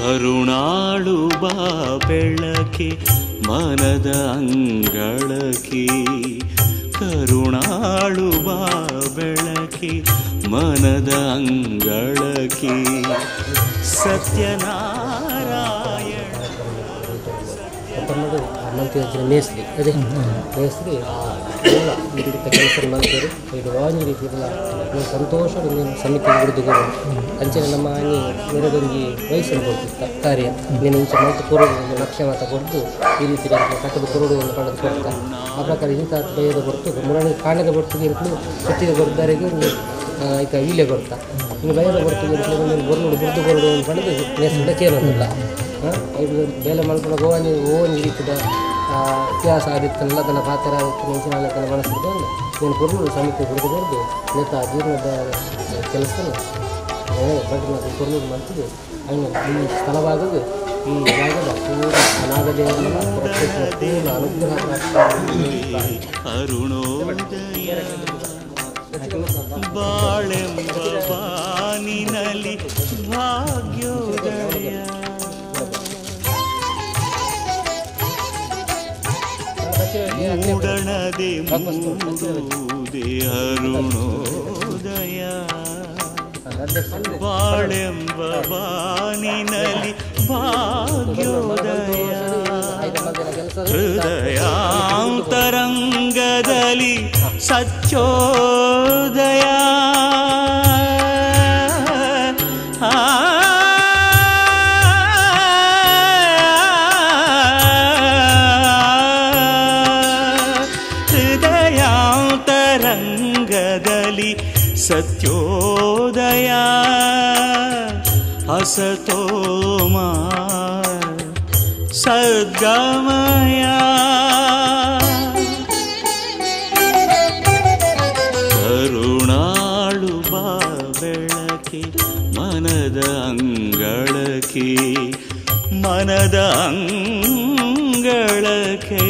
ಕರುಣಾಳು ಬಾ ಬೆಳಕೆ ಮನದ ಅಂಗಳಕ್ಕೆ, ಕರುಣಾಳು ಬಾ ಬೆಳಕೆ ಮನದ ಅಂಗಳಕ್ಕೆ. ಸತ್ಯನಾರಾಯಣ ಮೇಸ್ತ್ರಿ ಅದೇ ಮೇಸ್ತ್ರಿ ಎಲ್ಲ ಈ ರೀತಿಯ ಕೆಲಸ ಮಲ್ತೇರು ಇದು ವಾಂಜಿ ರೀತಿಯಲ್ಲ ಸಂತೋಷ ಸಮಿತಿ ಬಿಡುದು ಅಂಚನೆ ನಮ್ಮ ಆನಿ ಮೇರೆದೊಂಜಿ ವಯಸ್ಸನ್ನು ಕೊಡ್ತಿತ್ತ ಕಾರ್ಯ ನೀನು ಇಂಚ ಮಲ್ತು ಕೊರಡು ಒಂದು ಲಕ್ಷ್ಯ ಮಾತ ಕೊಡ್ದು ಈ ರೀತಿ ಕಟ್ಟದ ಕೊರಡು ಒಂದು ಪಡೆದು ಕೊಡ್ತಾ ಆ ಪ್ರಕಾರ ಇಂಥ ಬೈಯದ ಕೊಡ್ತು ಮುರಣಿ ಕಾಣದ ಕೊಡ್ತಿಗೆ ಇಂತಲೂ ಸುತ್ತಿಗೆ ಕೊಡ್ದಾರಿಗೆ ಒಂದು ಐತ ವೀಲ್ಯ ಕೊಡ್ತಾ ಇನ್ನು ಬೈಯದ ಕೊಡ್ತಿಗೆ ಇಂತಲೂ ಒಂದು ಬೊರ್ನುಡು ಬುರ್ದು ಕೊರಡು ಒಂದು ಪಡೆದು ಮೇಸ್ತ್ರಿಡ ಚೇರೊಂದಿಲ್ಲ ಇದು ಬೇಲೆ ಮಲ್ಪುನ ಗೋವಾನಿ ಓವನ್ ರೀತಿದ ಇತಿಹಾಸ ಆದಿತ್ತಲ್ಲ ಅದನ್ನು ಪಾತ್ರ ಇಂಚಿನ ಮನಸ್ಸಿದ್ದು ನೀನು ಕೊರ್ಲು ಸಮಿತಿ ಹುಡುದು ಕೊರ್ದು ನೇತ ಜೀರ್ಣದ ಕೆಲಸ ಬಡ್ಡಿನ ಕೊರ್ಲು ಮಲ್ತದ್ದು ಅಯ್ನ ಈ ಸ್ಥಳವಾಗದು ಈ ಜಾಗದ ಪೂರ್ಣ ಅನಾಗದೇವನ ಪೂರ್ಣ ಅನುಗ್ರಹ ಪ್ರಾಪ್ತ. ಅರುಣೋದಯ ಬಾಳೆಂಬ ಬಾನಿನಲಿ ಭಾಗ್ಯೋದಯ. ಮೂಡಣದೆ ಮೂಡುವುದೇ ಅರುಣೋದಯ, ಬಾಳೆಂಬ ಬಾನಿನಲಿ ಭಾಗ್ಯೋದಯ. ಹೃದಯಾಂತರಂಗದಲ್ಲಿ ಸತ್ಯೋದಯ. ಹೃದಯಾಂತರಂಗದಲ್ಲಿ ಸತ್ಯೋದಯ. ಅಸತೋಮಾ ಸದ್ಗಮಯ. ಕರುಣಾಳು ಬಾ ಬೆಳಕೆ ಮನದ ಅಂಗಳಕ್ಕೆ, ಮನದ ಅಂಗಳಕ್ಕೆ.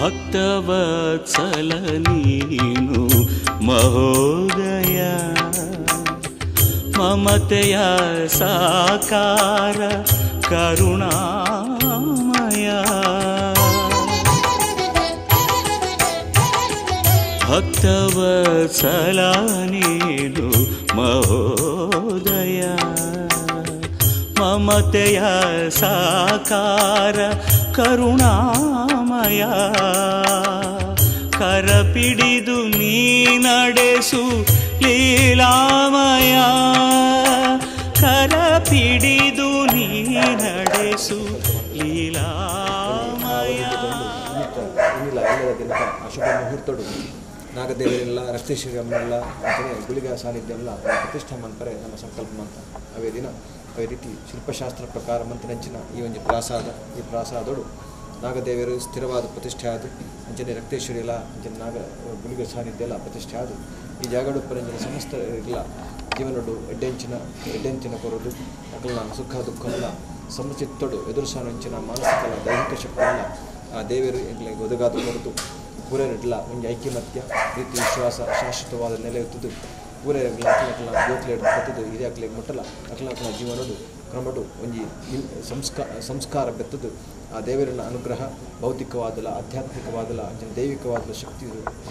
ಭಕ್ತವತ್ಸಲ ನೀನು ಮಹೋದಯ, ಮಮತೆಯ ಸಾಕಾರ ಕರುಣಾಮಯ. ಭಕ್ತವತ್ಸಲ ನೀನು ಮಹೋದಯ, ಮಮತೆಯ ಸಾಕಾರ ಕರುಣಾಮಯ. ಕರಪಿಡಿದು ನೀ ನಡೆಸು ಲೀಲಾಮಯ, ಕರಪಿಡಿದು ನೀ ನಡೆಸು ಲೀಲಾಮಯ. ಇನ್ನಿಲ್ಲ ಎಲ್ಲರ ದಿನದ ಅಶುಭ ಮುಹೂರ್ತಡು ನಾಗದೇವರೆಲ್ಲ ರಕ್ತೇಶ್ವರಮ್ಮನೆಲ್ಲ ಅಂತಲೇ ಗುಳಿಗ ಸಾನ್ನಿಧ್ಯವೆಲ್ಲ ಪ್ರತಿಷ್ಠೆ ಮನ್ಪರೆ ನಮ್ಮ ಸಂಕಲ್ಪ ಅಂತ. ಅವೇ ದಿನ ಅವೇ ರೀತಿ ಶಿಲ್ಪಶಾಸ್ತ್ರ ಪ್ರಕಾರ ಮಂತ್ರನಂಚಿನ ಈ ಒಂದು ಪ್ರಾಸಾದ, ಈ ಪ್ರಾಸಾದೋಡು ನಾಗದೇವರು ಸ್ಥಿರವಾದ ಪ್ರತಿಷ್ಠೆ ಆದು ಅಂಚನೆ ರಕ್ತೇಶ್ವರಿ ಎಲ್ಲ ಅಂಚನೆ ನಾಗ ಗುಳಿಗ ಸಾನ್ನಿಧ್ಯ ಎಲ್ಲ ಪ್ರತಿಷ್ಠೆ ಆದು ಈ ಜಾಗಡು ಪರಂಜನ ಸಮಸ್ತ ಇಲ್ಲ ಜೀವನಡು ಎಡ್ಡೆಂಚಿನ ಎಡ್ಡೆಂಚಿನ ಕೊರದು ಅಕಲ್ನ ಸುಖ ದುಃಖಲ್ಲ ಸಮಚಿತ್ತಡು ಎದುರುಸಾನಂಚಿನ ಮಾನಸಿಕಲ ದೈಹಿಕ ಶಕ್ತಿಯಲ್ಲ ಆ ದೇವರು ಎಂಗ್ಲಿಗೆ ಒದಗಾದ ಕೊರತು ಪೂರೆರಡ್ಲ ಒಂಜಿ ಐಕ್ಯಮತ್ಯ ಪ್ರೀತಿ ವಿಶ್ವಾಸ ಶಾಶ್ವತವಾದ ನೆಲೆಯುತ್ತಿದ್ದು ಪೂರೆರಗ್ಲ ಅಕ್ಲಕ್ಲ ಜೋಕ್ಲೇಡ್ ಬತ್ತದು ಹಿರಿಯಾಕ್ಲೆಗ್ ಮುಟ್ಟಲ ಅಕ್ಲಕ್ಲ ಜೀವನಡು ಕ್ರಮಡು ಒಂಜಿ ಸಂಸ್ಕಾರ ಬೆತ್ತದು ಆ ದೇವರನ ಅನುಗ್ರಹ ಭೌತಿಕವಾದಲ ಆಧ್ಯಾತ್ಮಿಕವಾದಲ ಅಂಚಿನ ದೈವಿಕವಾದಲ ಶಕ್ತಿ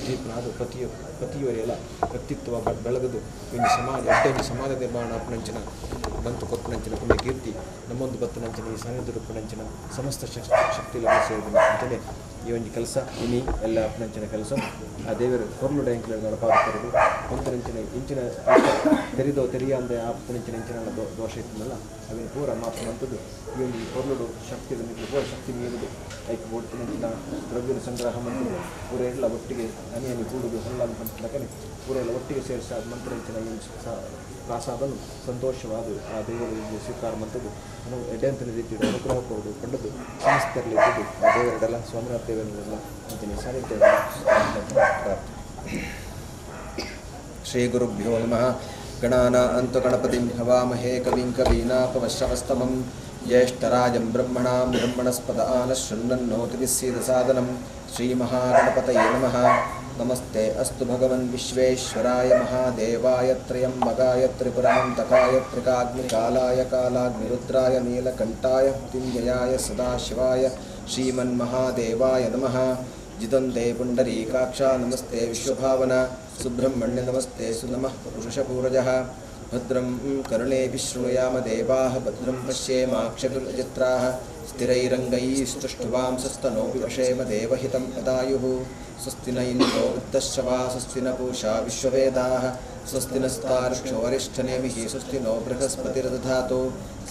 ದೀಪನಾದ ಪ್ರತಿಯವರೆಲ್ಲ ವ್ಯಕ್ತಿತ್ವ ಬೆಳಗದು ಒಂಜಿ ಸಮಾಜ ಎಡ್ಡೆ ಒಂಜಿ ಸಮಾಜ ನಿರ್ಮಾಣ ಅಪ್ಪನಂಚಿನ ಬಂತು ಕೊಪ್ಪನಂಚಿನ ಪುಣ್ಯ ಕೀರ್ತಿ ನಮ್ಮೊಂದು ಬತ್ತನಂಚಿನ ಈ ಸಾನ್ನಿಧ್ಯ ರೂಪನಂಚಿನ ಸಮಸ್ತ ಶಕ್ತಿ ಸೇರಿದ ಅಂಚನೆ ಈ ಈ ಒಂಜಿ ಕೆಲಸ ಇನಿ ಎಲ್ಲ ಅಪ್ಪನಂಚಿನ ಕೆಲಸ ಆ ದೇವರು ಕೊರ್ಲು ಡೈಂಕ್ಲ ನಡಪಾದ ಒಂತರಂಚಿನ ಇಂಚಿನ ತೆರಿದೋ ತೆರಿಯಾಂದೆ ಆಪನಂಚಿನ ಇಂಚಿನ ದೋಷ ಇತ್ತಲ್ಲ ಅವಿನ ಪೂರ ಮಾಪು ಮಂತದ್ದು ಈ ಒಂಜಿ ಕೊರ್ಲುಡು ಶಕ್ತಿ ಪೂರ ಶಕ್ತಿ ಮೀರುದು ಐಕ್ ಓಡ್ತಿನಂಚಿನ ದ್ರವ್ಯದ ಸಂಗ್ರಹ ಮಂತದ್ದು ಪೂರ ಎಲ್ಲ ಒಟ್ಟಿಗೆ ಅನಿ ಅನಿ ಕೂಡುದು ಹೊಲ್ಲ ಪಂಚಲಕನೆ ಪೂರ ಎಲ್ಲ ಒಟ್ಟಿಗೆ ಸೇರಿಸ ಮಂತ್ರಂಚಿನ ಈ ಪ್ರಾಸಾದನು ಸಂತೋಷವಾದ ಆ ದೇವರು ಸ್ವೀಕಾರ ಮಂತದ್ದು ಎಡೆಂತನ ರೀತಿಯ ಅನುಗ್ರಹ ಕೊಡುದು ಕಂಡದ್ದು ಸಮಸ್ತರಲ್ಲಿ ಇದ್ದು ಆ ದೇವರೆಡೆಲ್ಲ ಸ್ವಾಮಿನಾಥ ದೇವರೆಲ್ಲ ಅಂಚಿನ ಸಾನ್ನಿಧ್ಯ ಪ್ರಾರ್ಥನೆ. ಶ್ರೀ ಗುರುಭ್ಯೋ ನಮಃ. ಗಣಾನಾಂ ಗಣಪತಿಂ ಹವಾಮಹೇ ಕವಿಂ ಕವೀನಾಪವಶ್ರವಸ್ತಮಂ ಜ್ಯೇಷ್ಠರಾಜಂ ಬ್ರಹ್ಮಣಾಂ ಬ್ರಹ್ಮಣಸ್ಪದ ಆನಶೃಣ್ವನ್ನೋತಿಭಿಸ್ಸೀದಸಾದನಂ ಶ್ರೀಮಹಾಗಣಪತಯೇ ನಮಃ. ನಮಸ್ತೆ ಅಸ್ತು ಭಗವನ್ ವಿಶ್ವೇಶ್ವರಾಯ ಮಹಾದೇವಾಯ ತ್ರಯಂಬಕಾಯ ತ್ರಿಪುರಾಂತಕಾಯ ತ್ರಿಕಾಗ್ನಿಕಾಲಾಯ ಕಾಲಾಗ್ನಿರುದ್ರಾಯ ನೀಲಕಂಠಾಯ ಮೃತ್ಯುಂಜಯಾಯ ಸದಾಶಿವಾಯ ಶ್ರೀಮನ್ಮಹಾದೇವಾಯ ನಮಃ. ಜಿತಂತೆ ಪುಂಡರೀಕಾಕ್ಷ ನಮಸ್ತೆ ವಿಶ್ವಭಾವನ ಸುಬ್ರಹ್ಮಣ್ಯ ನಮಸ್ತೆ ಸುನಮಃ ಪುರುಷಪೂರಜಃ. ಭದ್ರಂ ಕರ್ಣೇ ವಿಶೃಣುಯಾಮ ದೇವಾಃ ಭದ್ರಂ ಪಶ್ಯೇಮಾಕ್ಷಭಿರ್ಯಜತ್ರಾಃ ಸ್ಥಿರೈರಂಗೈಸ್ತುಷ್ಟ್ವಾಂಸಸ್ತನೋಪಿ ವಶೇಮ ದೇವಹಿತಂ ಅದಾಯುಃ. ಸ್ವಸ್ತಿ ನ ಇಂದ್ರೋ ವೃತ್ತಶ್ರವಾ ಸ್ವಸ್ತಿ ನ ಪೂಷಾ ವಿಶ್ವವೇದಾಃ ಸ್ವಸ್ತಿ ನಸ್ತಾರ್ಕ್ಷ್ಯೋ ವರಿಷ್ಠನೇಮಿಃ ಸ್ವಸ್ತಿ ನೋ ಬೃಹಸ್ಪತಿರ್ದಧಾತು.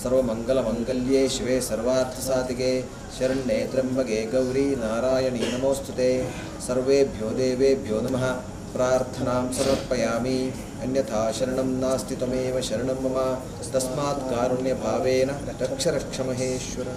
ಸರ್ವಮಂಗಲಮಂಗಲ್ಯೇ ಶಿವೆ ಸರ್ವಾರ್ಥಸಾಧಿಕೆ ಶರಣ್ಯೇ ತ್ರ್ಯಂಬಕೆ ಗೌರಿ ನಾರಾಯಣೀ ನಮೋಸ್ತುತೆ. ಸರ್ವೇಭ್ಯೋ ದೇವೇಭ್ಯೋ ನಮಃ. ಪ್ರಾರ್ಥನಾಂ ಸಮರ್ಪಯಾಮಿ. ಅನ್ಯಥಾ ಶರಣಂ ನಾಸ್ತಿ ತ್ವಮೇವ ಶರಣಂ ಮಮ ತಸ್ಮಾತ್ ಕಾರುಣ್ಯಭಾವೇನ ರಕ್ಷ ರಕ್ಷ ಮಹೇಶ್ವರ.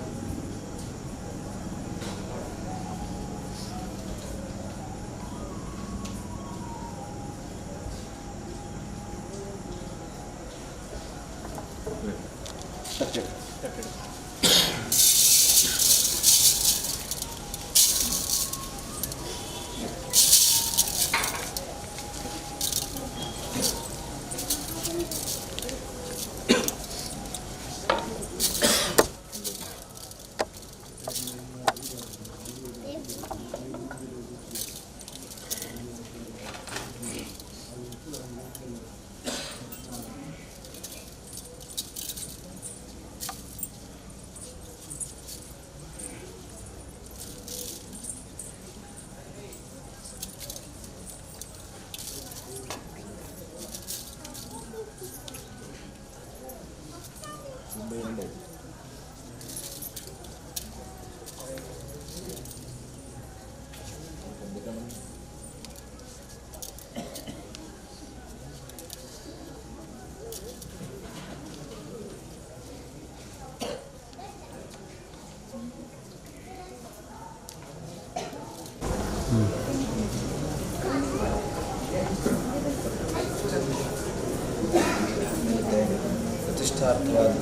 ಪ್ರತಿಷ್ಠಾರ್ಥವಾದ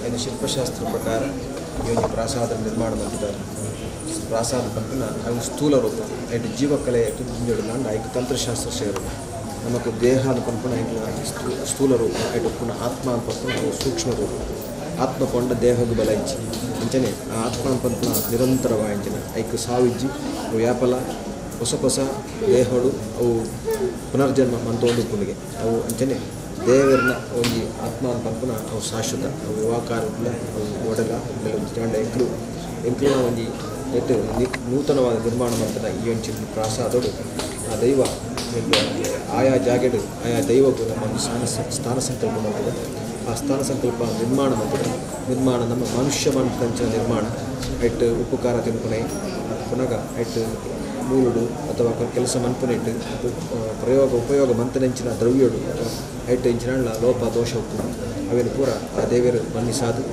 ಏನು ಶಿಲ್ಪಶಾಸ್ತ್ರ ಪ್ರಕಾರ ಈ ಒಂದು ಪ್ರಾಸಾದ ನಿರ್ಮಾಣ ಮಾಡಿದ್ದಾರೆ. ಪ್ರಾಸಾದ ಪಂಪಿನ ಅವು ಸ್ಥೂಲ ರೂಪ ಐಟು ಜೀವಕಲೆ ತುಂಬಿಡಲಾಂಡ ಐಕು ತಂತ್ರಶಾಸ್ತ್ರ ಸೇರು ನಮಕ್ ದೇಹ ಪಂಪನ ಸ್ಥೂಲ ರೂಪ ಐಟು ಪುನಃ ಆತ್ಮ ಪಂಪನ ಅವು ಸೂಕ್ಷ್ಮ ರೂಪ. ಆತ್ಮ ಕೊಂಡ ದೇಹಕ್ಕೆ ಬಲ ಇಚ್ಚಿ ಅಂಚನೆ ಆ ಆತ್ಮ ಪಂಪನ ನಿರಂತರವಾಯಿಂಚನೆ ಐಕು ಸಾವಿಜ್ಜಿ ಅವು ಯಾಪಲ ಹೊಸ ಹೊಸ ದೇಹಡು ಅವು ಪುನರ್ಜನ್ಮ ಮಂತೊಂದು ಪುಣಿಗೆ ಅವು ಅಂಚನೆ ದೇವರನ್ನ ಒಂಜಿ ಆತ್ಮ ಪಂಪನ ಅವು ಶಾಶ್ವತ ಅವು ಯುವಾಕಾರಲ್ಲ ಅವು ಒಡಲ ಜಾಂಡ ಎಂಕ್ಲು ಎಂಕ್ಲಿನ ಒಂಜಿ ನೆಟ್ಟು ನೂತನವಾದ ನಿರ್ಮಾಣ ಮಂತನ ಈ ಒಂಚಿ ಪ್ರಾಸಾದೋಡು ಆ ದೈವ ಆಯಾ ಜಾಗೆಡು ಆಯಾ ದೈವಕ್ಕೂ ನಮ್ಮ ಒಂದು ಸ್ಥಾನ ಸಂಕಲ್ಪ ಮಾಡ್ತದೆ. ಆ ಸ್ಥಾನ ಸಂಕಲ್ಪ ನಿರ್ಮಾಣ ಮಾಡ್ತದೆ. ನಿರ್ಮಾಣ ನಮ್ಮ ಮನುಷ್ಯ ಮಂಚ ನಿರ್ಮಾಣ ಐಟ್ ಉಪಕಾರ ತಿನ್ಪುಣೆ ಪುನಗ ಐಟ್ ಮೂಲುಡು ಅಥವಾ ಕೆಲಸ ಮನ್ಪುನೆಟ್ಟು ಪ್ರಯೋಗ ಉಪಯೋಗ ಮಂತನೆಂಚಿನ ದ್ರವ್ಯಡು ಅಥವಾ ಐಟ್ ಇಂಚಿನ ಲೋಪ ದೋಷ ಉಪ್ಪು ಅವೇನು ಪೂರ ಆ ದೇವರು ಮನ್ನಿಸಾದು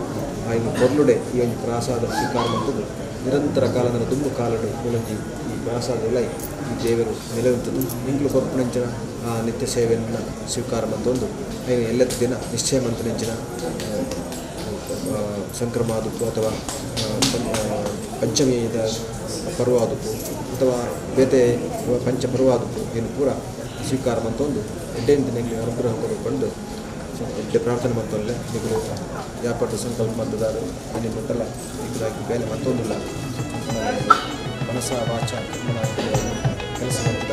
ಆಯ್ನ ಕೊರ್ಲುಡೆ ಈ ಒಂದು ಪ್ರಾಸಾದ ಸ್ವೀಕಾರ ಮಂತದ್ದು ನಿರಂತರ ಕಾಲದ ದುಂಬು ಕಾಲಡು ಮೂಲಂಜಿ ಈ ಪ್ರಾಸಾದ ಉಲೈ ಈ ದೇವರು ನೆಲೆಯುತ್ತದೆ. ಇಂಗ್ಲು ಕೊರ್ಪುನೆಂಚಿನ ಆ ನಿತ್ಯ ಸೇವೆಯನ್ನು ಸ್ವೀಕಾರ ಮಂತೊಂದು ಐನ ಎಲ್ಲದ ದಿನ ನಿಶ್ಚಯ ಮಂತನೆಂಚಿನ ಸಂಕ್ರಮಾದುಪ್ಪು ಅಥವಾ ಪಂಚಮೀದ ಪರ್ವ ಆದುಪ್ಪು ಅಥವಾ ಬೇತೆ ಪಂಚ ಪರ್ವ ಆದುಪ್ಪು ಏನು ಪೂರ ಸ್ವೀಕಾರ ಮಂತೊಂದು ಎಡ್ಡೆಂತಿನ ಅನುಗ್ರಹ ಕೊಡುಕೊಂಡು ಎಡ್ಡೆ ಪ್ರಾರ್ಥನೆ ಮಂತೊಲ್ಲೆ ನಿಗುಲು ವ್ಯಾಪಾರದ ಸಂಕಲ್ಪ ಮಂತದಾರು ಅನಿ ಮುಟ್ಟಲ್ಲ ನಿಗುಲಾಗಿ ಬೇಲೆ ಮತ್ತೊಂದಿಲ್ಲ ಮನಸ ವಾಚ ಕರ್ಮಣ ಕೆಲಸ ಮಂತದ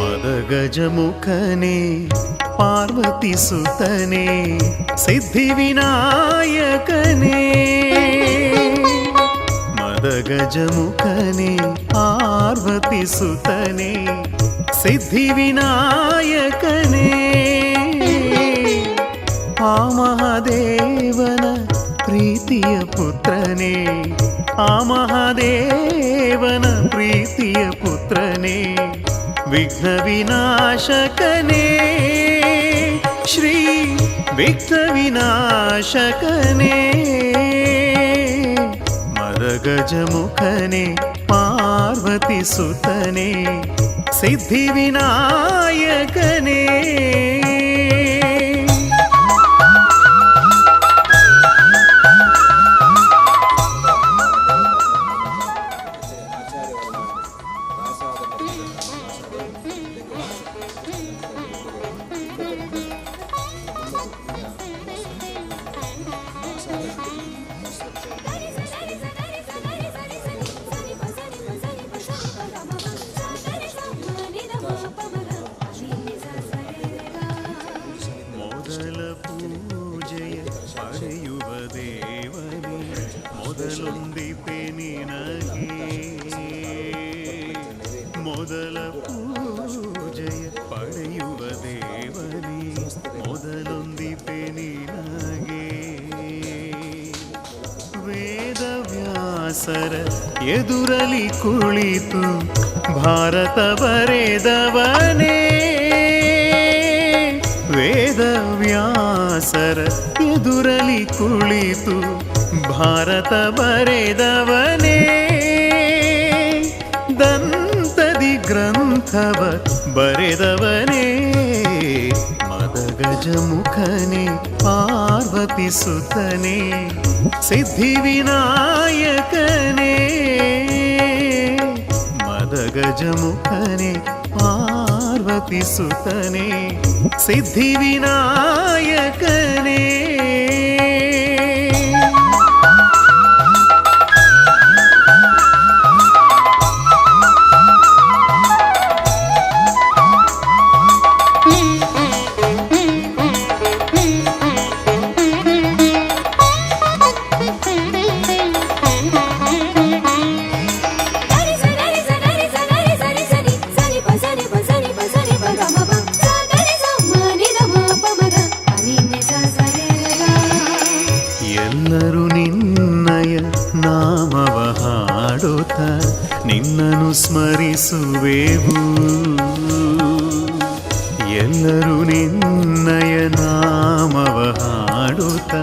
ಮದಗ ಮದಗಜಮುಖನೇ ಪಾರ್ವತಿ ಸುತನೇ ಸಿದ್ಧಿವಿನಾಯಕನೇ. ಮದಗಜಮುಖನೇ ಪಾರ್ವತಿ ಸುತನೇ ಸಿದ್ಧಿವಿನಾಯಕನೇ. ಆ ಮಹಾದೇವನ ಪ್ರೀತಿಯ ಪುತ್ರನೇ, ಆ ಮಹಾದೇವನ ಪ್ರೀತಿಯ ಪುತ್ರನೇ, ವಿಘ್ನ ವಿನಾಶಕನೇ, ಶ್ರೀ ವಿಘ್ನ ವಿನಾಶಕನೇ. ಮದಗಜಮುಖನೇ ಪಾರ್ವತಿ ಸುತನೇ ಸಿದ್ಧಿವಿನಾಯಕನೇ. ಮೊದಲ ಪೂಜೆಯ ಪಡೆಯುವ ದೇವನೇ, ಮೊದಲೊಂದಿಪೆ ನಿನಗೆ. ವೇದವ್ಯಾಸರ ಎದುರಲಿ ಕುಳಿತು ಭಾರತ ಬರೆದವನೇ, ವೇದವ್ಯಾಸರ ಎದುರಲಿ ಕುಳಿತು ಭಾರತ ಬರೆದವನೇ, ದಂತದಿ ಗ್ರಂಥವ ಬರೆದವನೇ. ಮದಗಜಮುಖನೇ ಪಾರ್ವತಿ ಸುತನೇ ಸಿದ್ಧಿವಿನಾಯಕನೇ. ಮದಗಜಮುಖನೇ ಪಾರ್ವತಿ ಸುತನೇ ಸಿದ್ಧಿವಿನಾಯಕನೇ. ಎಲ್ಲರೂ ನಿನ್ನಯ ನಾಮವ ಹಾಡುತ್ತ ನಿನ್ನನು ಸ್ಮರಿಸುವೆವು, ಎಲ್ಲರೂ ನಿನ್ನಯ ನಾಮವ ಹಾಡುತ್ತ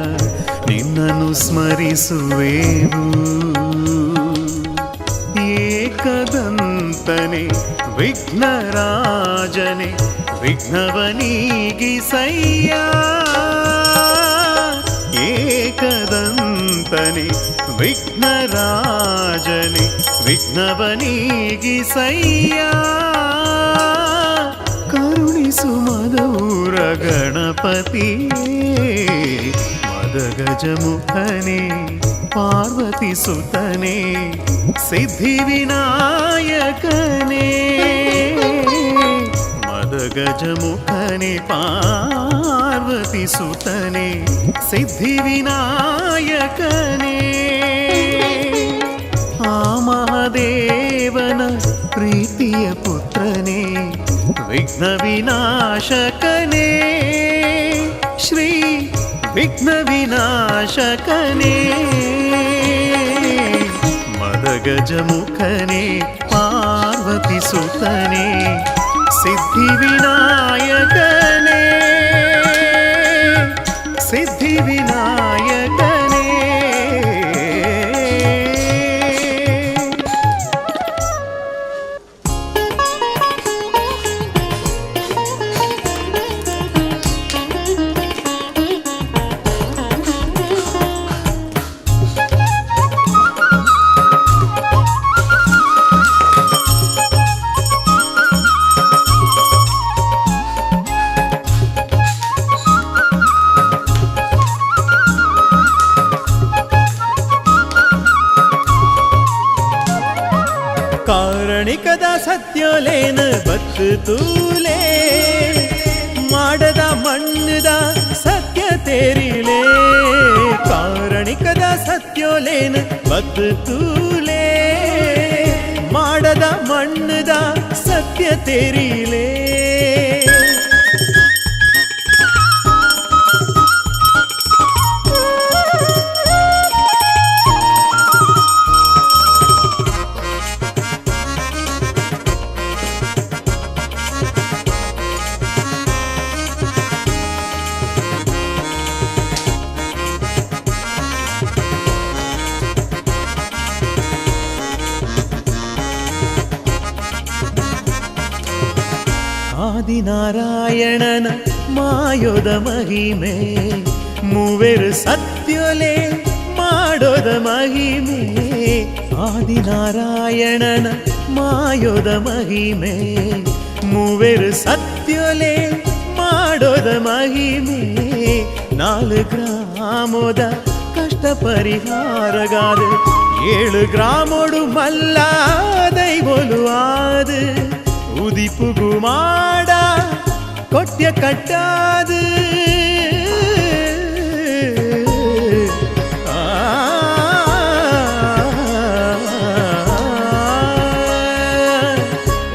ನಿನ್ನನು ಸ್ಮರಿಸುವೆವು. ಏಕದಂತನೆ ವಿಘ್ನರಾಜನೆ ವಿಘ್ನವನೀಗಿಸಯ್ಯ, ಏಕದಂತನೆ ವಿಘ್ನರಾಜನೆ ವಿಘ್ನವನೀಗಿಸಯ್ಯ. ಕರುಣಿಸು ಮದೂರ ಗಣಪತಿಯೇ, ಮದಗಜಮುಖನೇ ಪಾರ್ವತಿ ಸುತನೇ ಸಿದ್ಧಿವಿನಾಯಕನೇ. ಮದಗಜಮುಖನೇ ಪಾರ್ವತಿ ಸುತನೇ ಸಿದ್ಧಿವಿನಾಯಕನೇ. ಆ ಮಹಾದೇವನ ಪ್ರೀತಿಯ ಪುತ್ರನೇ, ವಿಘ್ನ ವಿನಾಶಕನೇ, ಶ್ರೀ ವಿಘ್ನ ವಿನಾಶಕನೇ. ಮದಗಜಮುಖನೇ ಪಾರ್ವತಿ ಸುತನೇ ಸಿದ್ಧಿವಿನಾಯಕನೇ, ಸಿದ್ಧಿವಿನಾಯಕನೇ. ಕಾರಣಿಕದ ಸತ್ಯೋಲೇನ ಬತ್ತು ತೂಲೆ ಮಾಡದ ಮಣ್ಣದ ಸತ್ಯ ತೇರಿಲೆ ಕಾರಣಿಕದ ಸತ್ಯೋಲೇನು ಬತ್ತು ತೂಲೆ ಮಾಡದ ಮಣ್ಣದ ಸತ್ಯ ತೇರಿಲೆ. ಆದಿನಾರಾಯಣನ ಮಾಯೋದ ಮಹಿಮೆ ಮೂವೆರು ಸತ್ಯೋಲೆ ಮಾಡೋದ ಮಹಿಮೆ. ಆದಿನಾರಾಯಣನ ಮಾಯೋದ ಮಹಿಮೆ ಮೂವೆರು ಸತ್ಯೋಲೆ ಮಾಡೋದ ಮಹಿಮೆ. 4 ಗ್ರಾಮದ ಕಷ್ಟ ಪರಿಹಾರಗಾದ 7 ಗ್ರಾಮೋಡು ಮಲ್ಲ ದೈವೊಲು ಆದು ಉದಿಪುಗು ಮಾಡ ಕೊಟ್ಯ ಕಟ್ಟಾದು.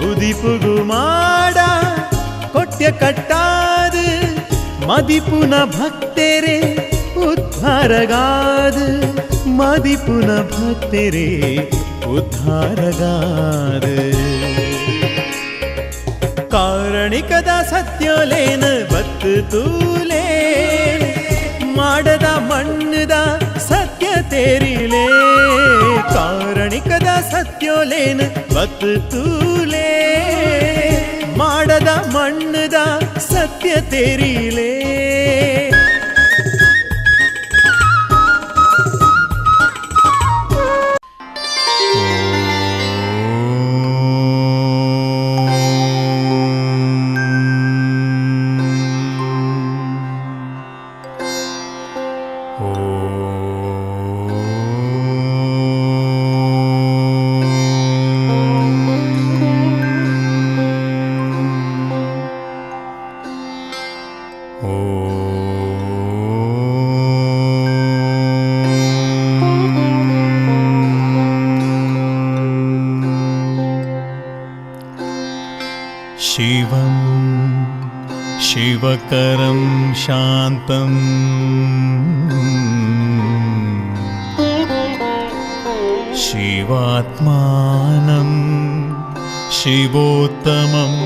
ಉದಿಪುಗು ಮಾಡ ಕೊಟ್ಯ ಕಟ್ಟಾದು ಮದಿಪುನ ಭಕ್ತರೇ ಉದ್ಧಾರಗಾದು ಮದಿಪುನ ಭಕ್ತರೇ ಉದ್ಧಾರಗಾದು. ಕಾರಣಿಕದ ಸತ್ಯೋಲೇನ ಬತ್ತು ತೂಲೆ ಮಾಡದ ಮಣ್ಣದ ಸತ್ಯ ತೇರಿಲೆ ಕಾರಣಿಕದ ಸತ್ಯೋಲೇನ ಬತ್ತು ತೂಲೆ ಮಾಡದ ಮಣ್ಣದ ಸತ್ಯ ತೇರಿಲೆ. शिवं शिवकरं शान्तं शिवात्मानं शिवोत्तमम्.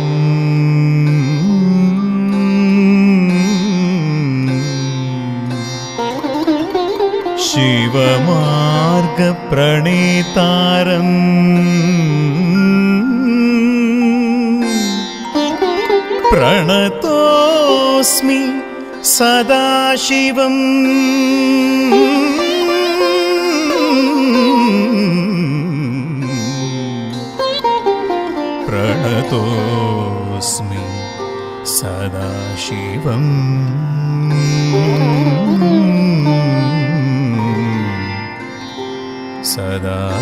शिवमार्गप्रणेतारम् प्रणतोऽस्मि सदाशिवम्. प्रणतोऽस्मि सदाशिवम्. सदाशिवम्.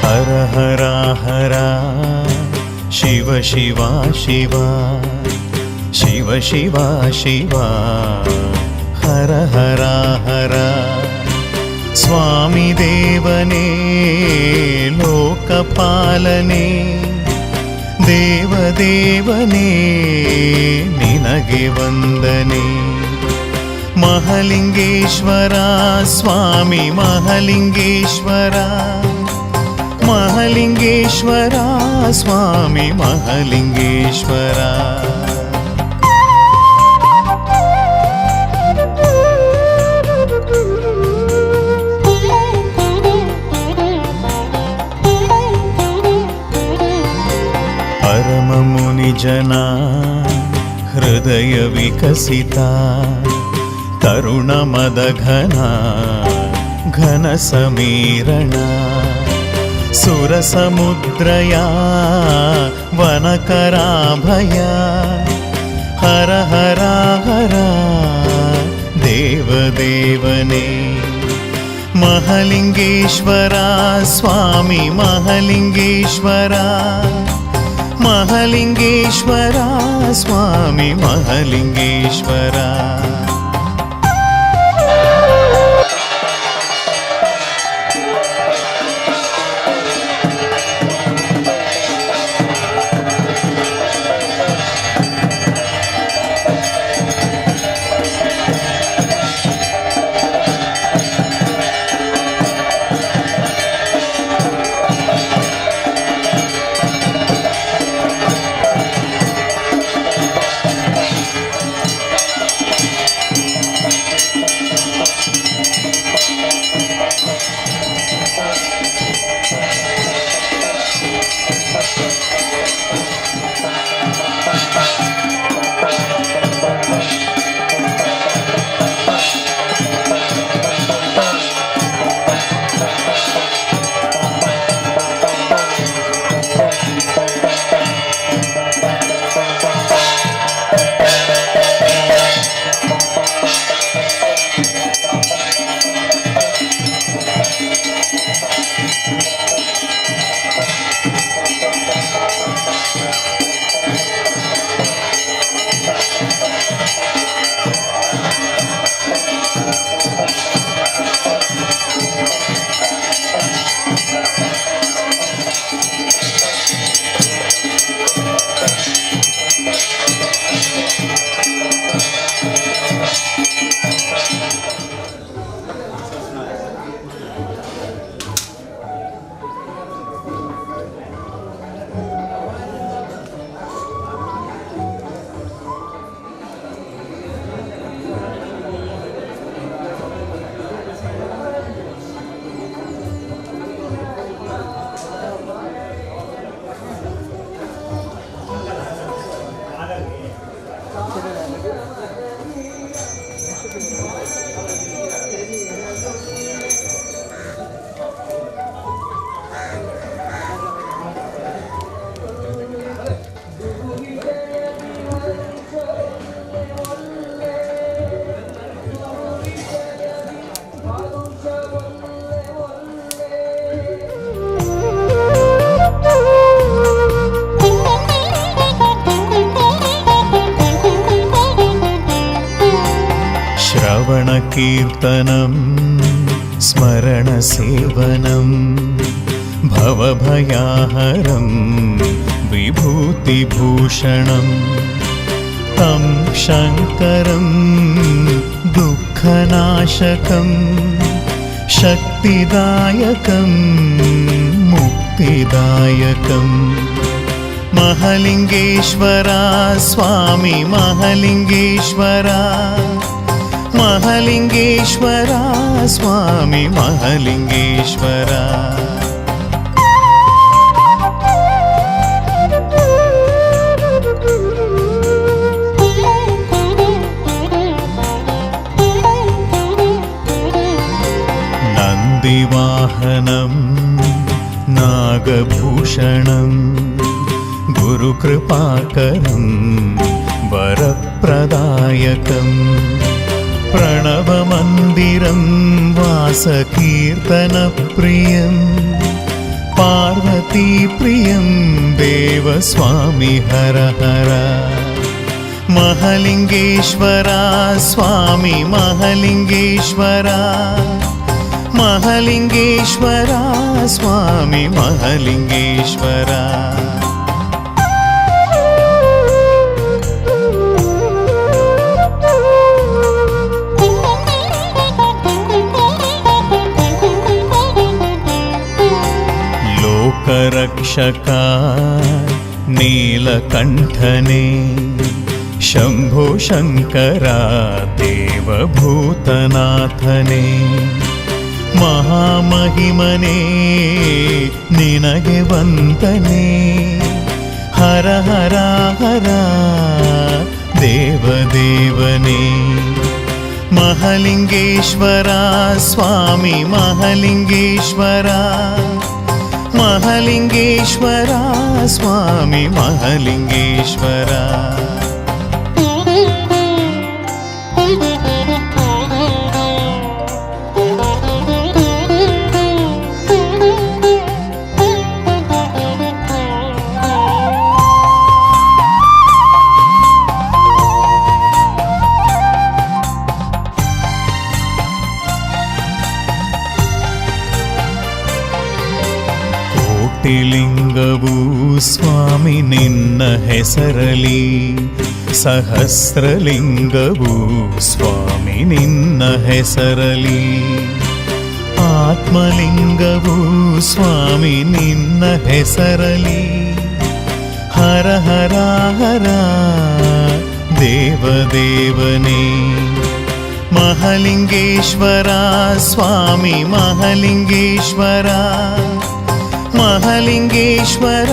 ಹರ ಹರ ಹರ ಶಿವ ಶಿವ ಶಿವ ಶಿವ ಶಿವ ಶಿವ ಹರ ಹರ ಹರ. ಸ್ವಾಮಿ ದೇವನೇ ಲೋಕಪಾಲನೆ ದೇವದೇವನೇ ನಿನಗೆ ವಂದನೆ. ಮಹಲಿಂಗೇಶ್ವರ ಸ್ವಾಮಿ ಮಹಲಿಂಗೇಶ್ವರ ಮಹಲಿಂಗೇಶ್ವರ ಸ್ವಾಮಿ ಮಹಲಿಂಗೇಶ್ವರ. ಮುನಿಜನ ಹೃದಯ ವಿಕಸಿತ ತರುಣ ಮದಘನ ಘನ ಸಮೀರಣ ಸುರಸಮುದ್ರಯ ವನಕರಾಭಯ ಹರ ಹರ ಹರ ದೇವದೇವನೇ. ಮಹಲಿಂಗೇಶ್ವರ ಸ್ವಾಮಿ ಮಹಲಿಂಗೇಶ್ವರ ಮಹಲಿಂಗೇಶ್ವರ ಸ್ವಾಮಿ ಮಹಲಿಂಗೇಶ್ವರ. कीर्तनं स्मरणसेवनं भवभयाहरं विभूतिभूषणं तं शङ्करं दुःखनाशकं शक्तिदायकं मुक्तिदायकं महलिङ्गेश्वरा स्वामी महलिङ्गेश्वरा महलिङ्गेश्वरा स्वामी महलिङ्गेश्वरा। नन्दिवाहनं नागभूषणं गुरुकृपाकरं वरप्रदायकं प्रणवमन्दिरं वासकीर्तनप्रियं पार्वतीप्रियं देवस्वामी हर हर महलिङ्गेश्वरा स्वामी महलिङ्गेश्वरा महलिङ्गेश्वरा स्वामी महलिङ्गेश्वरा। लोकरक्षका नीलकण्ठने शम्भो शङ्करा देवभूतनाथने महामहिमने निनगे वन्दने। ಹರ ಹರ ಹರ ದೇವದೇವನೇ. ಮಹಲಿಂಗೇಶ್ವರ ಸ್ವಾಮಿ ಮಹಲಿಂಗೇಶ್ವರ, ಮಹಲಿಂಗೇಶ್ವರ ಸ್ವಾಮಿ ಮಹಲಿಂಗೇಶ್ವರ. ಕೋಟಿಲಿಂಗವೂ ಸ್ವಾಮಿ ನಿನ್ನ ಹೆಸರಲಿ, ಸಹಸ್ರಲಿಂಗವೂ ಸ್ವಾಮಿ ನಿನ್ನ ಹೆಸರಲಿ, ಆತ್ಮಲಿಂಗವೂ ಸ್ವಾಮಿ ನಿನ್ನ ಹೆಸರಲಿ. ಹರ ಹರ ಹರ ದೇವದೇವನೇ. ಮಹಲಿಂಗೇಶ್ವರ ಸ್ವಾಮಿ ಮಹಲಿಂಗೇಶ್ವರ, ಮಹಲಿಂಗೇಶ್ವರ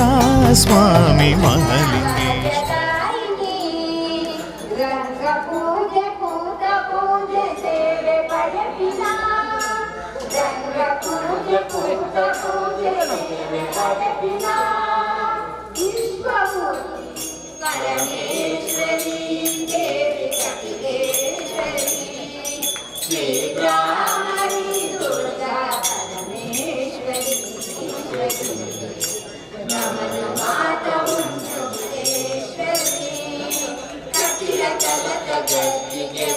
ಸ್ವಾಮಿ ಮಹಲಿಂಗೇಶ್ವರ. ರಂಗ ಪೂಜೆ ಭೂತ ಪೂಜೆ ಸೇವೆ ಪಡೆಪಿನ, ರಂಗ ಪೂಜೆ ಭೂತ ಪೂಜೆ ಸೇವೆ ಪಡೆಪಿನ, ವಿಶ್ವಮೂರ್ತಿ ಪರಮೇಶ್ವರಿ ದೇವಿ ಕಪಿಲೇಶ್ವರಿ, ಶ್ರೀ ಬ್ರಾಹ್ಮಣಿ ದುರ್ಗಾ ಪರಮೇಶ್ವರಿ, ನಮನ ಮಾತ ಉಂಟುರೇಶ್ವರಿ, ಕಪಿಲ ಕಲಕ ಗದ್ದಿಗೆ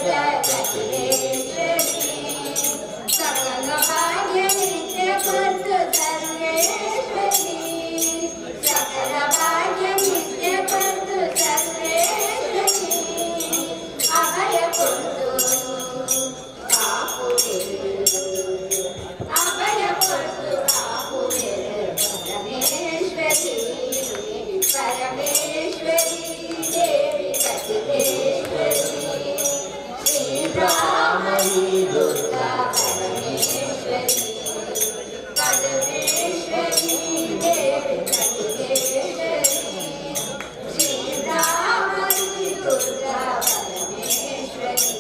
ಕಪಿಲೇಶ್ವರಿ, ಸಕಲ ಭಾಗ್ಯ ನಿತ್ಯ ಕೊರ್ತು ಸರ್ವೇಶ್ವರಿ, ಸಕಲ ಭಾಗ್ಯ ನಿತ್ಯ ಕೊರ್ತು ಸರ್ವೇಶ್ವರಿ, ಅಭಯ ಕೊರ್ತು ಕಾಪುವೆ, ಅಭಯ ಕೊರ್ತು ಕಾಪುವೆ ಪರಮೇಶ್ವರಿ, ಪರಮೇಶ್ವರಿ ದೇವಿ ಕಪಿಲೇಶ್ವರಿ, ಶ್ರೀ ಬ್ರಾಹ್ಮಣಿ ದುರ್ಗಾ ಪರಮೇಶ್ವರಿ, ಪರಮೇಶ್ವರಿ ದೇವಿ ಕಪಿಲೇಶ್ವರಿ, ಶ್ರೀ ಬ್ರಾಹ್ಮಣಿ ದುರ್ಗಾ ಪರಮೇಶ್ವರಿ,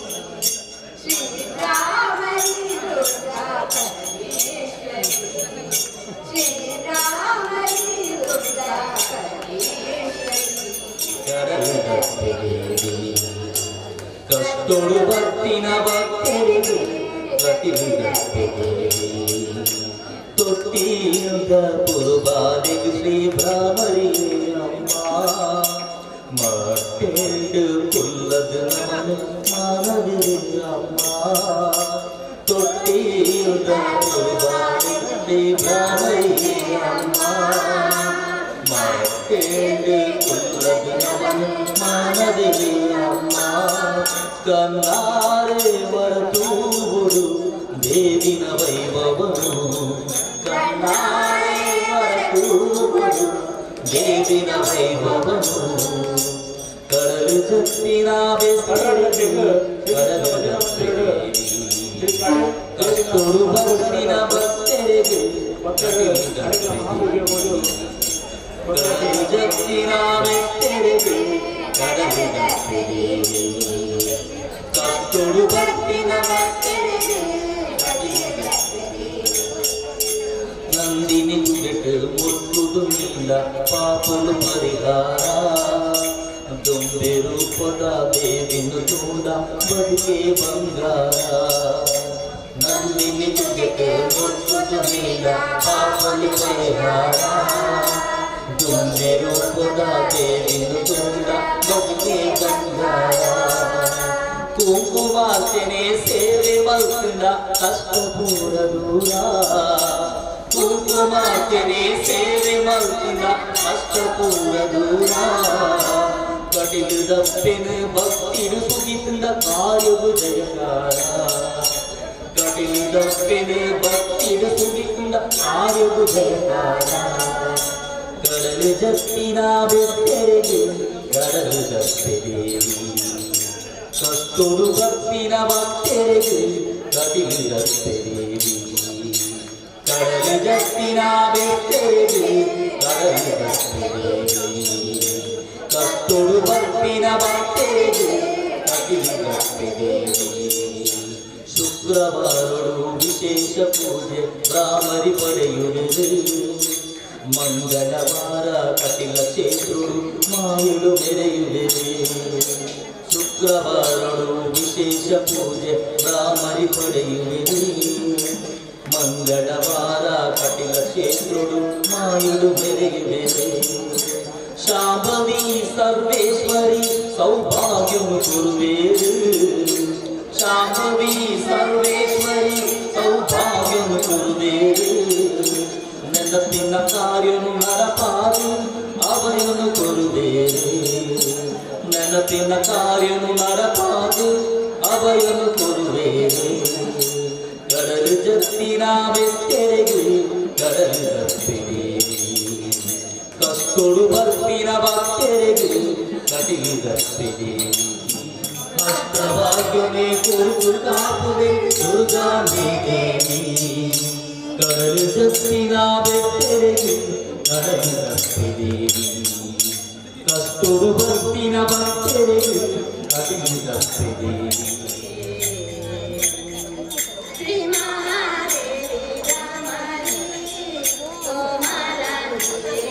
ಶ್ರೀ ಬ್ರಾಹ್ಮಣಿ ದುರ್ಗಾ ಪರಮೇಶ್ವರಿ, ಶ್ರೀ ಬ್ರಾಹ್ಮಣಿ ದುರ್ಗಾ ಪರಮೇಶ್ವರಿ. ಕಷ್ಟೊಡು ಭಕ್ತಿನ ಭಕ್ತರಿಗೆ ತೊಟ್ಟಿಯುಗ ಪುರುಬಾಲಿಗೆ ಶ್ರೀ ಭ್ರಾಮರಿ ಅಮ್ಮ, ಮಟ್ಟೆಂಡು ಕುಲ್ಲದ ನಮನ ಮಾನವಿರಿ ಅಮ್ಮ. ತೊಟ್ಟಿಯುಗ ಪುರುಬಾಲಿಗೆ ಶ್ರೀ ಭ್ರಾಮರಿ ಅಮ್ಮ, ಮಟ್ಟೆಂಡು ಕುಲ್ಲದ ನಮನ ಮಾನವಿರಿ ಅಮ್ಮ. ಕನ್ನಾರೆ ವರತೂಬುಡು ದೇವಿನ ವೈಭವನು, ಕನ್ನಾರೆ ವರತೂಬುಡು ದೇವಿನ ವೈಭವನು. ಕಡಲು ಜತ್ತಿನ ಬೆಸರು ಕಡಲು ಜತ್ತಿದೇವಿ, ಕಷ್ಟೊಡು ಭಕ್ತಿನ ಭಕ್ತರಿಗೆ ಕಡಲು ಜತ್ತಿನ ಬೆತ್ತರಿಗೆ ಕಡಲು ಜತ್ತಿದೇವಿ, ಕಷ್ಟೊಡು ಭಕ್ತಿನ ಭಕ್ತರಿಗೆ. ನಂದಿನಿ ತುಗೆಟು ಮುಟ್ಟುದು ನಿಲ್ಲ ಪಾಪಲು ಪರಿಹಾರ, ದೊಂಬೆ ರೂಪದ ದೇವಿನು ತೂದ ಬದುಕೆ ಬಂಗಾರ. ನಂದಿನಿ ತುಗೆಟು ಮುಟ್ಟುದು ನಿಲ್ಲ ಪಾಪಲು ಪರಿಹಾರ, ದುಂಬೆ ರೂಪದ ದೇವಿನು ತೂದ ಬದುಕೆ ಬಂಗಾರ. ಕುಂಕುಮಾರ್ಚನೆ ಸೇವೆ ಮಲ್ತುಂಡ ಕಷ್ಟ ಪೂರ ದೂರ, ಕುಂಕುಮಾರ್ಚನೆ ಸೇವೆ ಮಲ್ತುಂಡ ಕಷ್ಟ ಪೂರ ದೂರ. ಕಟಿಲು ದಪ್ಪಿನ ಭಕ್ತಿಡು ಸುಗಿತುಂಡ ಕಾರ್ಯವು ಜಯಕಾರ, ಕಟಿಲು ದಪ್ಪಿನ ಭಕ್ತಿಡು ಸುಗಿತುಂಡ ಕಾರ್ಯವು ಜಯಕಾರ. ಕಡಲು ಜತ್ತಿನ ಬೆತ್ತರೆಗೆ ಕಡಲು ಜತ್ತಿದೇವಿ, ಕಸ್ತೂರು ಭಕ್ತಿನ ಭಕ್ತರಿಗೆ ಕಟಿಲು ದೇವಿ, ಕಡಲು ಜತ್ತಿನ ಬೆತ್ತರಿಗೆ ಕಡಲು ದೇವಿ. ದೇವಿ. ಶುಕ್ರವಾರಡು ವಿಶೇಷ ಪೂಜೆ ಭ್ರಾಮರಿ ಪಡೆಯುವೆರು. ಮಂಗಳವಾರ ಕಟಿಲ ಕ್ಷೇತ್ರುಡು ಮಾಯುಡು ಮೆರೆಯುವೆರು. ಶುಕ್ರವಾರಡು ವಿಶೇಷ ಪೂಜೆ ಭ್ರಾಮರಿ ಪಡೆಯುವೆರು. ಮಂಗಳವಾರ ಕಟಿಲ ಕ್ಷೇತ್ರುಡು ಮಾಯುಡು ಮೆರೆಯುವೆರು. ಶಾಂಭವಿ ಸರ್ವೇಶ್ವರಿ ಸೌಭಾಗ್ಯము ಕುರುವೇರು. ಶಾಂಭವಿ ಸರ್ವೇಶ್ವರಿ ಸೌಭಾಗ್ಯము ಕುರುವೇರು. ನೆನಪಿನ ಕಾರ್ಯನು ನಡಪಾದು ಅವಯನು ಕೊರುವೇರು. ನೆನಪಿನ ಕಾರ್ಯನು ನಡಪಾದು ಅವಯನು ಕೊರುವೇರು. ಕಡಲು ಜತ್ತಿನ ಬೆತ್ತೆರೆಗು ಕಡಲು ದಪ್ಪಿದೇವಿ. ಕಷ್ಟೊಡು ಬರ್ಪಿನ ಭಕ್ತರೆಗು ಕಟಿಲು ದಪ್ಪಿದೇವಿ. ಅಷ್ಟಭಾಗ್ಯಮೇ ಕೊರುಕು ಕಾಪುವೆ ದುರ್ಗಾಂಬಿ ದೇವಿ. ಕಡಲು ಜತ್ತಿನ ಬೆತ್ತೆರೆಗು ಕಡಲು ದಪ್ಪಿದೇವಿ. ಕಷ್ಟೊಡು ಬರ್ಪಿನ ಭಕ್ತರೆಗು ಕಟಿಲು ದಪ್ಪಿದೇವಿ. ಶ್ರೀ ಮಹಾದೇವಿ ಭ್ರಾಮರಿ ಕೋಮಲಾಂಗಿಯೇ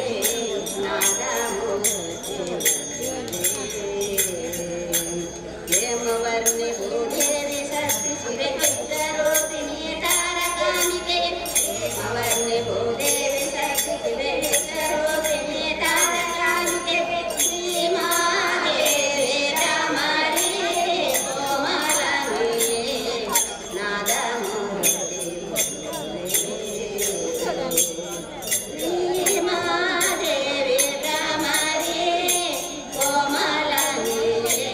ನಾದಮೂರ್ತಿ ಹೇಮವರ್ಣಿ ಭೂದೇವಿ ಸತ್ಯ ಶಿವೆ ಚಿತ್ರರೂಪಿಣಿ ತಾರಕಾಂಬಿಕೆ. ಹೇಮವರ್ಣಿ ಭೂದೇವಿ ಸತ್ಯ ಶಿವೆ ಚಿತ್ರರೂಪಿಣಿ ತಾರಕಾಂಬಿಕೆ. ಶ್ರೀ ಮಹಾದೇವಿ ಭ್ರಾಮರಿ ಕೋಮಲಾಂಗಿಯೇ ನಾದಮೂರ್ತಿ. ಶ್ರೀ ಮಹಾದೇವಿ ಭ್ರಾಮರಿ ಕೋಮಲಾಂಗಿಯೇ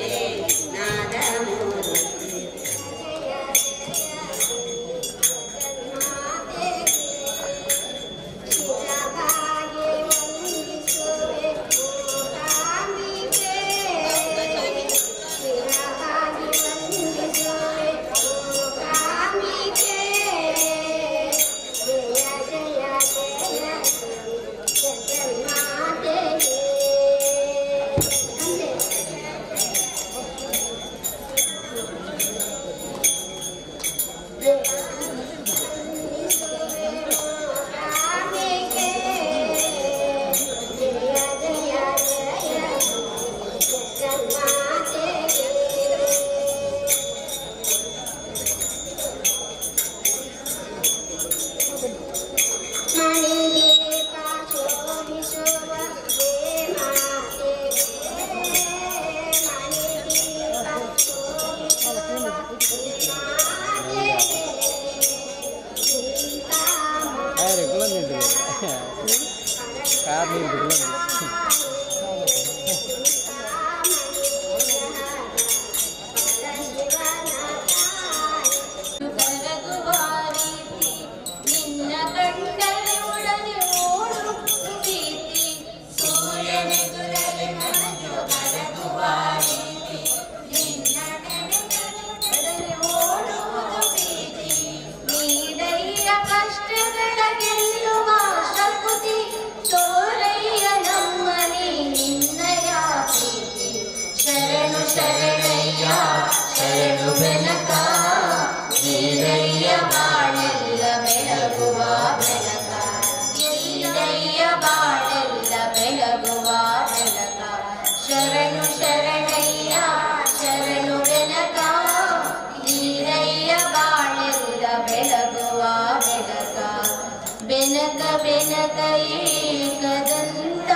ನಾದಮೂರ್ತಿ. ಶಿರವಾಗಿ ವಂದಿಸುವೆ ಮೂಕಾಂಬಿಕೆ. ಶಿರವಾಗಿ ವಂದಿಸುವೆ ಮೂಕಾಂಬಿಕೆ. ಜಯ ಜಯ ಜಯ ಜಗನ್ಮಾತೆಯೇ. ಅಂದೆ. ಮೂಕಾಂಬಿಕೆ. ಜಯ ಜಯ ಜಯ ಜಗನ್ಮಾತೆಯೇ. ಮಣಿದೀಪ ಶೋಭಿಸುವ ಹೇ ಮಾತೆಯೇ. ಮಣಿದೀಪ ಶೋಭಿಸುವ ಹೇ ಮಾತೆಯೇ. ಕಾರ್ ನೀರು ಬಿಡಲೊಂದು. ಕರಗುವ ರೀತಿ ನಿನ್ನ ಕಂಡರೆ ಒಡನೆ ಓಡು ಪ್ರೀತಿ. ಸೂರ್ಯನೆದುರಲಿ ಮಂಜು ಕರಗುವ ರೀತಿ ನಿನ್ನ ಕಂಡರೆ ಓಡುವುದು ಪ್ರೀತಿ. ನೀಡಯ್ಯ ಕಷ್ಟಗಳ ಗೆಲ್ಲುವ ಶಕ್ತಿ. ತೋರಯ್ಯ ನಮ್ಮನೆ ನಿನ್ನಯ ಪ್ರೀತಿ. ಶರಣು ಶರಣಯ್ಯ ಶರಣು ಬೆನಕ. ನೀರಯ್ಯ ಬಾಳೆಲ್ಲ ಬೆಳಗುವ ಬೆಳಕ. ನೀರಯ್ಯ ಬಾಳೆಲ್ಲ ಬೆಳಗುವ ಬೆಳಕ. ಶರಣು ಶರಣಯ್ಯ ಶರಣು ಬೆನಕ. ನೀರಯ್ಯ ಬಾಳೆಲ್ಲ ಬೆಳಗುವ ಬೆಳಕ. ಬೆನಕ ಬೆನಕ ಏಕದಂತ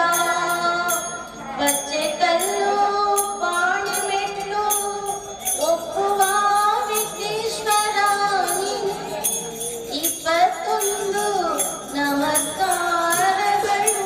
ಬಚ್ಚೆ ಕಲ್ಲು ಪಾಣಿ ಮೆಟ್ಲು ಒಪ್ಪುವ ವಿಘ್ನೇಶ್ವರ 21 ನಮಸ್ಕಾರಗಳು.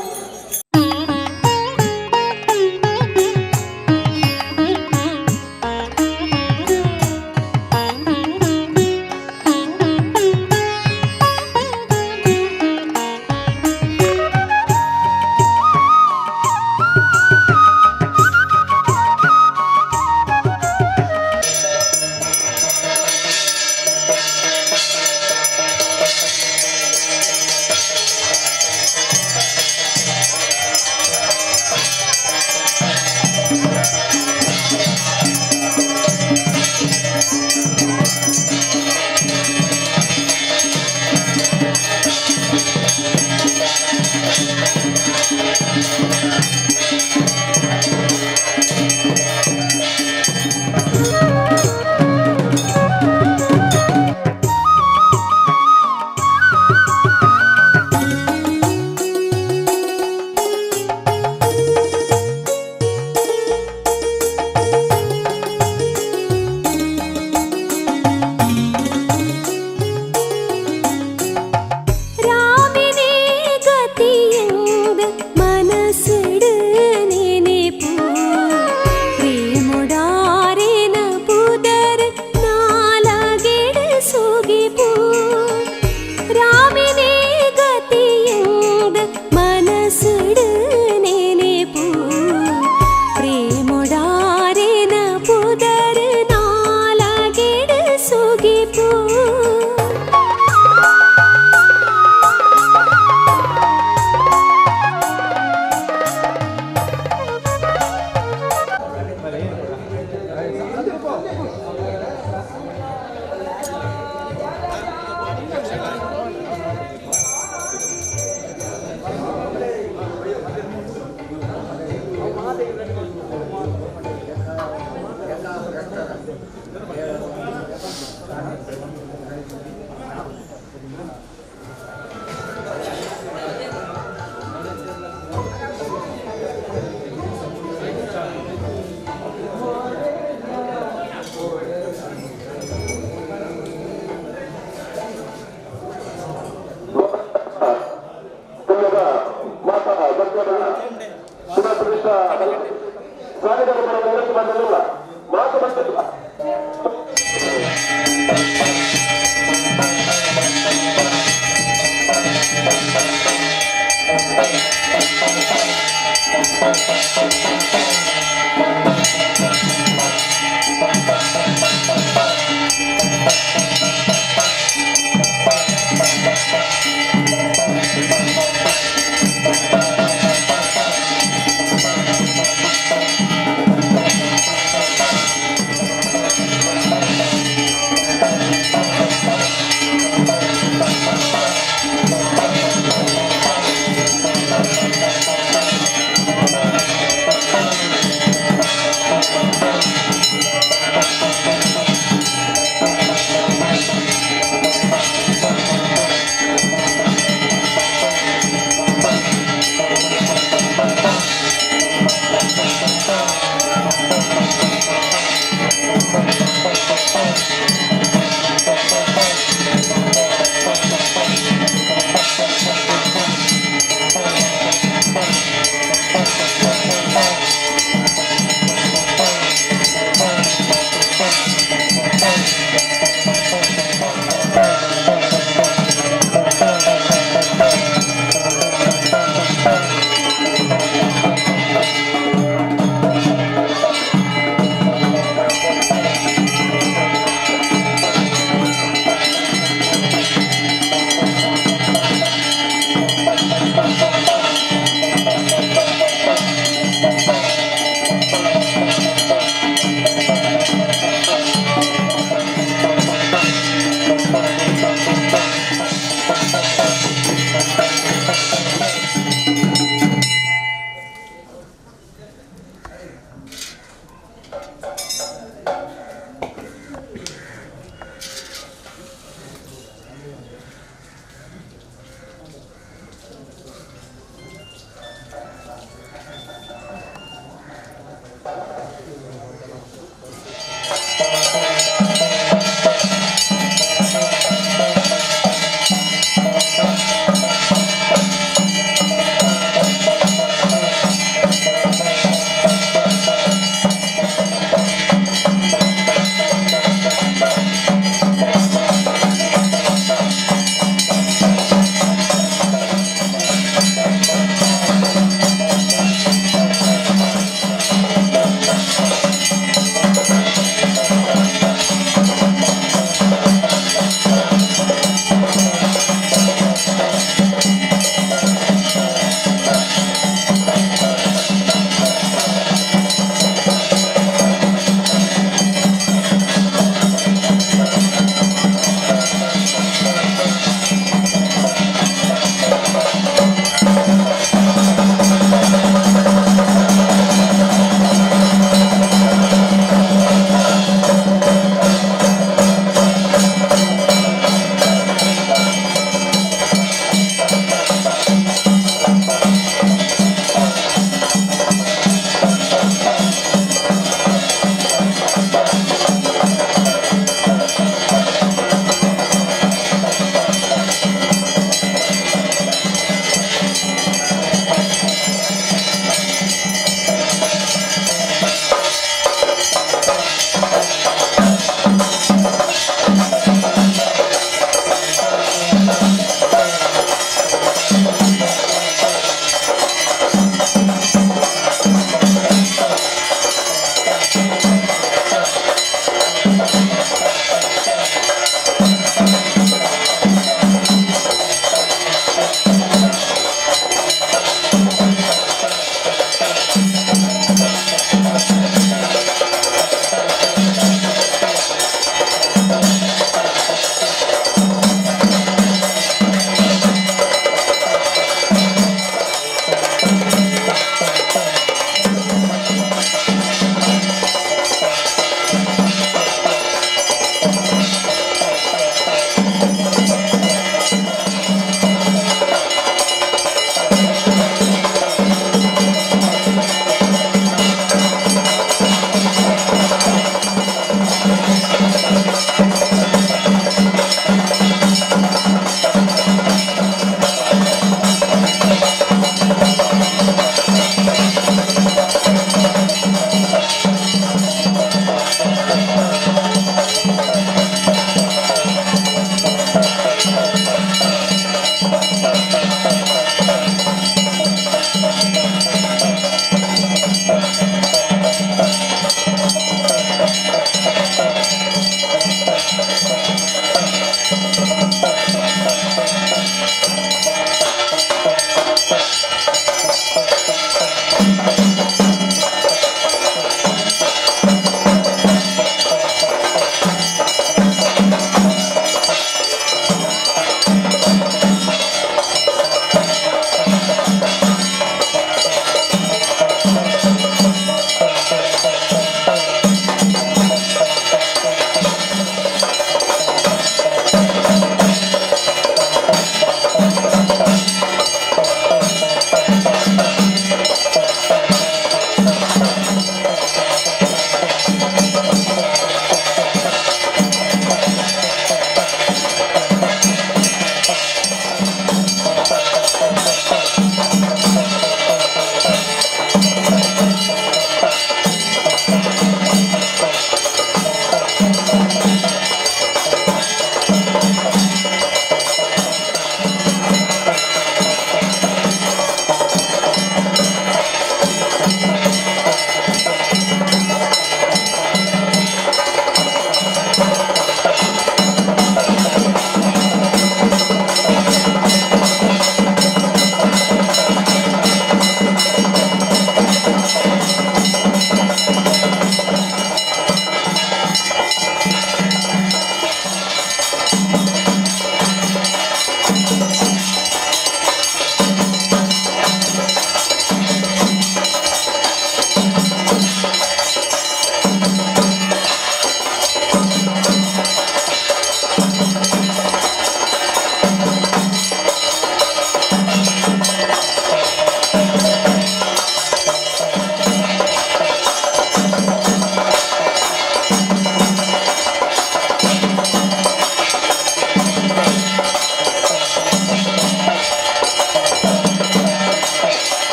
ರಾಮಿನೇ ಗತಿಯಂದ ಮನಸ್ಸುಡು ನೆನೆಪು ಪ್ರೇಮುಡಾರಿನ ಪುದರ್ ನಾಲಗೆಡು ಸುಗಿಪು ರಾಮಿನೇ ಗತಿಯಂದ ಮನಸ್ಸುಡು ನೆನೆಪು ಪ್ರೇಮುಡಾರಿನ ಪುದರ್ ನಾಲಗೆಡು ಸುಗಿಪು. Thank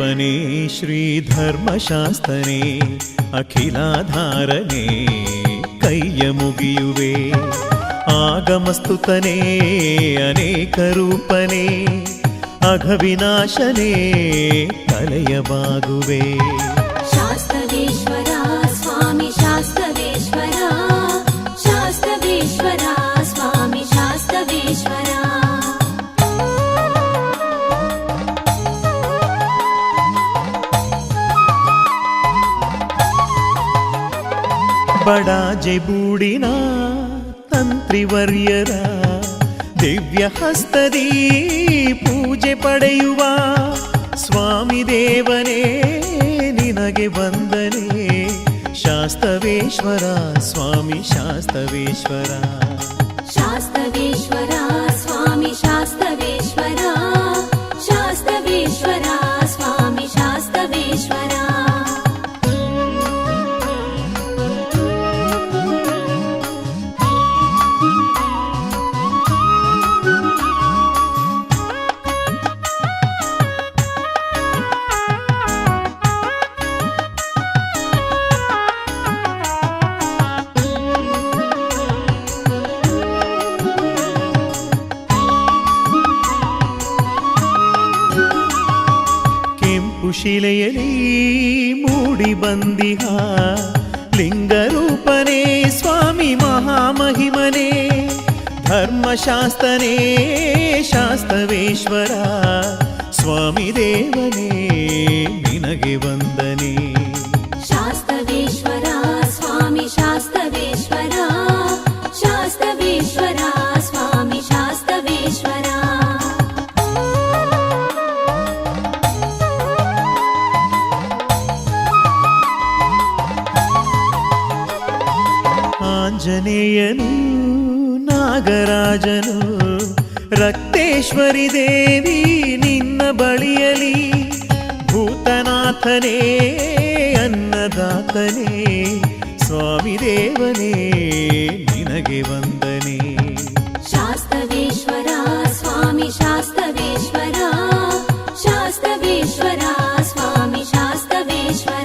ದೇವನೇ ಶ್ರೀ ಧರ್ಮಶಾಸ್ತನೇ ಅಖಿಲಾಧಾರನೇ ಕೈಯ ಮುಗಿಯುವೆ. ಆಗಮಸ್ತುತನೇ ಅನೇಕ ರೂಪನೇ ಅಘವಿನಾಶನೇ ತಲೆಯ ಬಾಗುವೆ. ಶಾಸ್ತವೇಶ್ವರ ಸ್ವಾಮಿ ಶಾಸ್ತವೇಶ್ವರ, ಶಾಸ್ತವೇಶ್ವರ ಸ್ವಾಮಿ ಶಾಸ್ತವೇಶ್ವರ. ಬಡಾಜೆ ಬೂಡಿನ ತಂತ್ರಿವರ್ಯರ ದಿವ್ಯ ಹಸ್ತದಿ ಪೂಜೆ ಪಡೆಯುವ ಸ್ವಾಮಿ ದೇವನೇ ನಿನಗೆ ವಂದನೆ. ಶಾಸ್ತವೇಶ್ವರ ಸ್ವಾಮಿ ಶಾಸ್ತವೇಶ್ವರ. ಶಾಸ್ತವೇಶ್ವರ ಸ್ವಾಮಿ ಶಾಸ್ತವೇಶ್ವರ, ಶಾಸ್ತವೇಶ್ವರ ಸ್ವಾಮಿ ಶಾಸ್ತವೇಶ್ವರ. ಕೆಂಪು ಶಿಲೆಯಲಿ ಮೂಡಿ ಬಂದಿಹ ಲಿಂಗರೂಪನೇ ಸ್ವಾಮಿ ಮಹಾಮಹಿಮನೇ ಧರ್ಮಶಾಸ್ತನೇ ಶಾಸ್ತವೇಶ್ವರ ಸ್ವಾಮಿ ದೇವನೇ ನಿನಗೆ ವಂದನೆ. ಶಾಸ್ತವೇಶ್ವರ ಸ್ವಾಮಿ ಶಾಸ್ತವೇಶ್ವರ, ಶಾಸ್ತವೇಶ್ವರ ಸ್ವಾಮಿ ಶಾಸ್ತವೇಶ್ವರ. ಆಂಜನೇಯನು ನಾಗರಾಜನು ರಕ್ತೇಶ್ವರಿ ದೇವಿ ನಿನ್ನ ಬಳಿಯಲಿ ಭೂತನಾಥನೇ ಅನ್ನದಾತನೇ ಸ್ವಾಮಿ ದೇವನೇ ನಿನಗೆ ವಂದನೆ. ಶಾಸ್ತವೇಶ್ವರ ಸ್ವಾಮಿ ಶಾಸ್ತವೇಶ್ವರ, ಶಾಸ್ತವೇಶ್ವರ ಸ್ವಾಮಿ ಶಾಸ್ತವೇಶ್ವರ.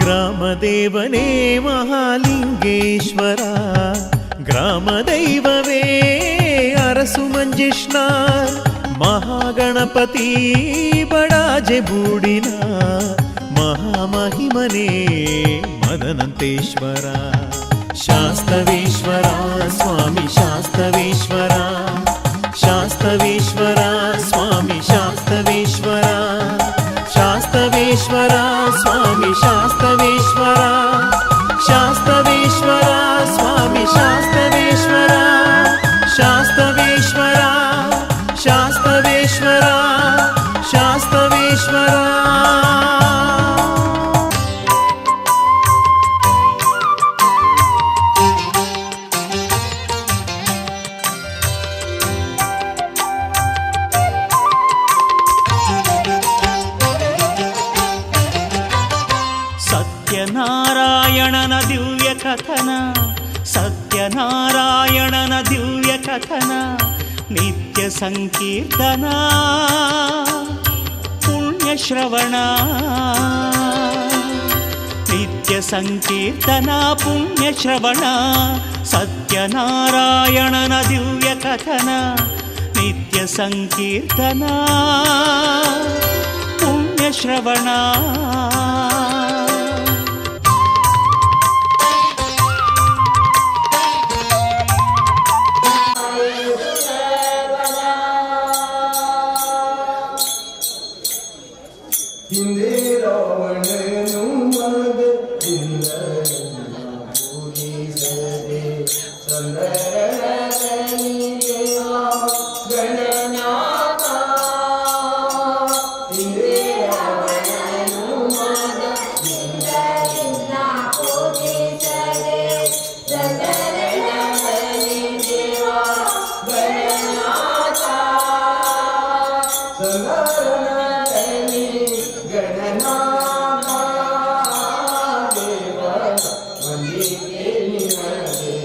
ಗ್ರಾಮದೇವನೇ ಮಹಾಲಿಂಗೇಶ್ವರ ಗ್ರಾಮದೈವವೇ ಅರಸು ಮಂಜಿಷ್ಣಾರ್ ಮಹಾಗಣಪತಿ ಬಡಾಜೆ ಬೂಡಿನ ಮಹಾಮಹಿಮನೇ ಮದನಂತೇಶ್ವರ. ಶಾಸ್ತವೇಶ್ವರ ಸ್ವಾಮಿ ಶಾಸ್ತವೇಶ್ವರ, ಶಾಸ್ತವೇಶ್ವರ ಸ್ವಾಮಿ ಶಾಸ್ತವೇಶ್ವರ, ಶಾಸ್ತವೇಶ್ವರ ಸ್ವಾಮಿ ಶಾಸ್ತವೇಶ್ವರ, ಶಾಸ್ತವೇಶ್ವರ ಸ್ವಾಮಿ ಶಾಸ್ತವೇಶ್ವರ, ಶಾಸ್ತವೇಶ್ವರ ಶಾಸ್ತವೇಶ್ವರ ಶಾಸ್ತವೇಶ್ವರ. ಸತ್ಯನಾರಾಯಣನ ದಿವ್ಯ ಕಥನ, ಸತ್ಯನಾರಾಯಣನ ದಿವ್ಯ ಕಥನ, ನಿತ್ಯ ಸಂಕೀರ್ತನ ಪುಣ್ಯಶ್ರವಣ, ನಿತ್ಯ ಸಂಕೀರ್ತನ ಪುಣ್ಯಶ್ರವಣ, ಸತ್ಯನಾರಾಯಣನ ದಿವ್ಯ ಕಥನ, ನಿತ್ಯ ಸಂಕೀರ್ತನ ಪುಣ್ಯಶ್ರವಣ. ಹಿಂದೆ ರಾವಣನು ಮದ. ಸಗರಣಿ ಗಣನಾಥ ದೇವ ವಂದಿತೆ ನಿನಗೆ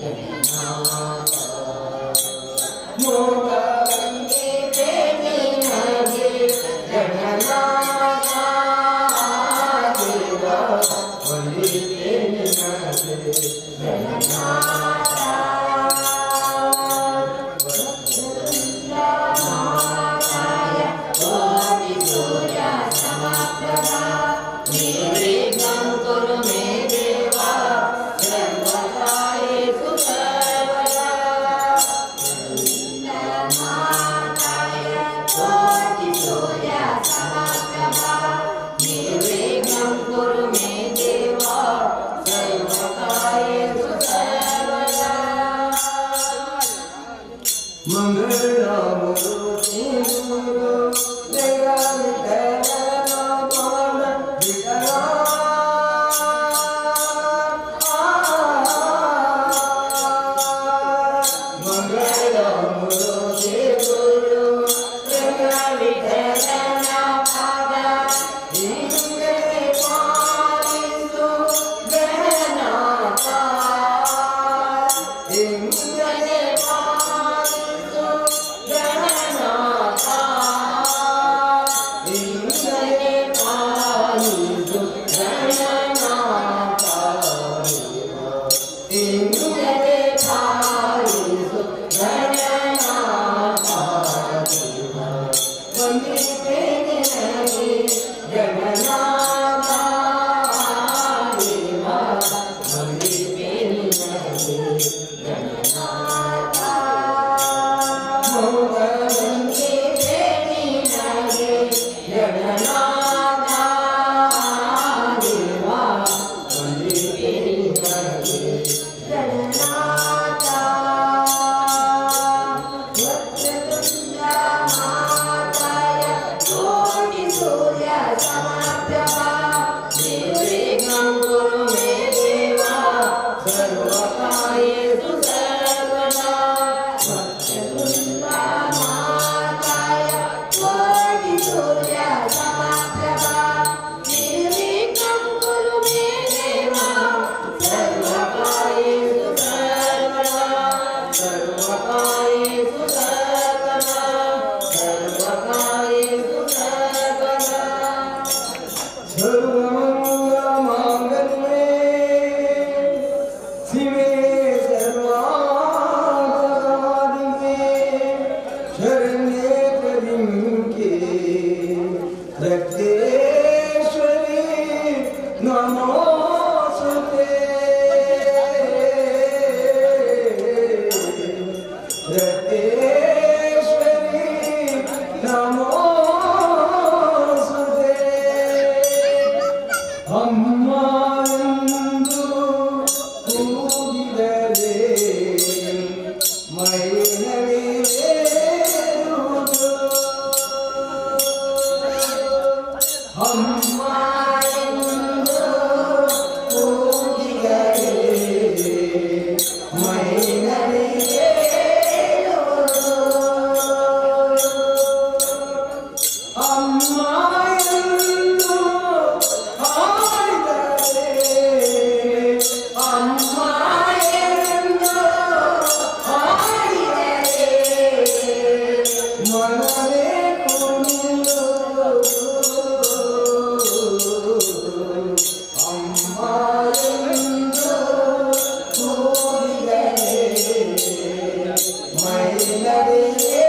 ಗಣನಾಥ ಮೋಗ ವಂದಿತೆ ನಿನಗೆ ಗಣನಾಥ ದೇವ ವಂದಿತೆ ನಿನಗೆ ಗಣನಾಥ. ಮೈಲರಿಯೇ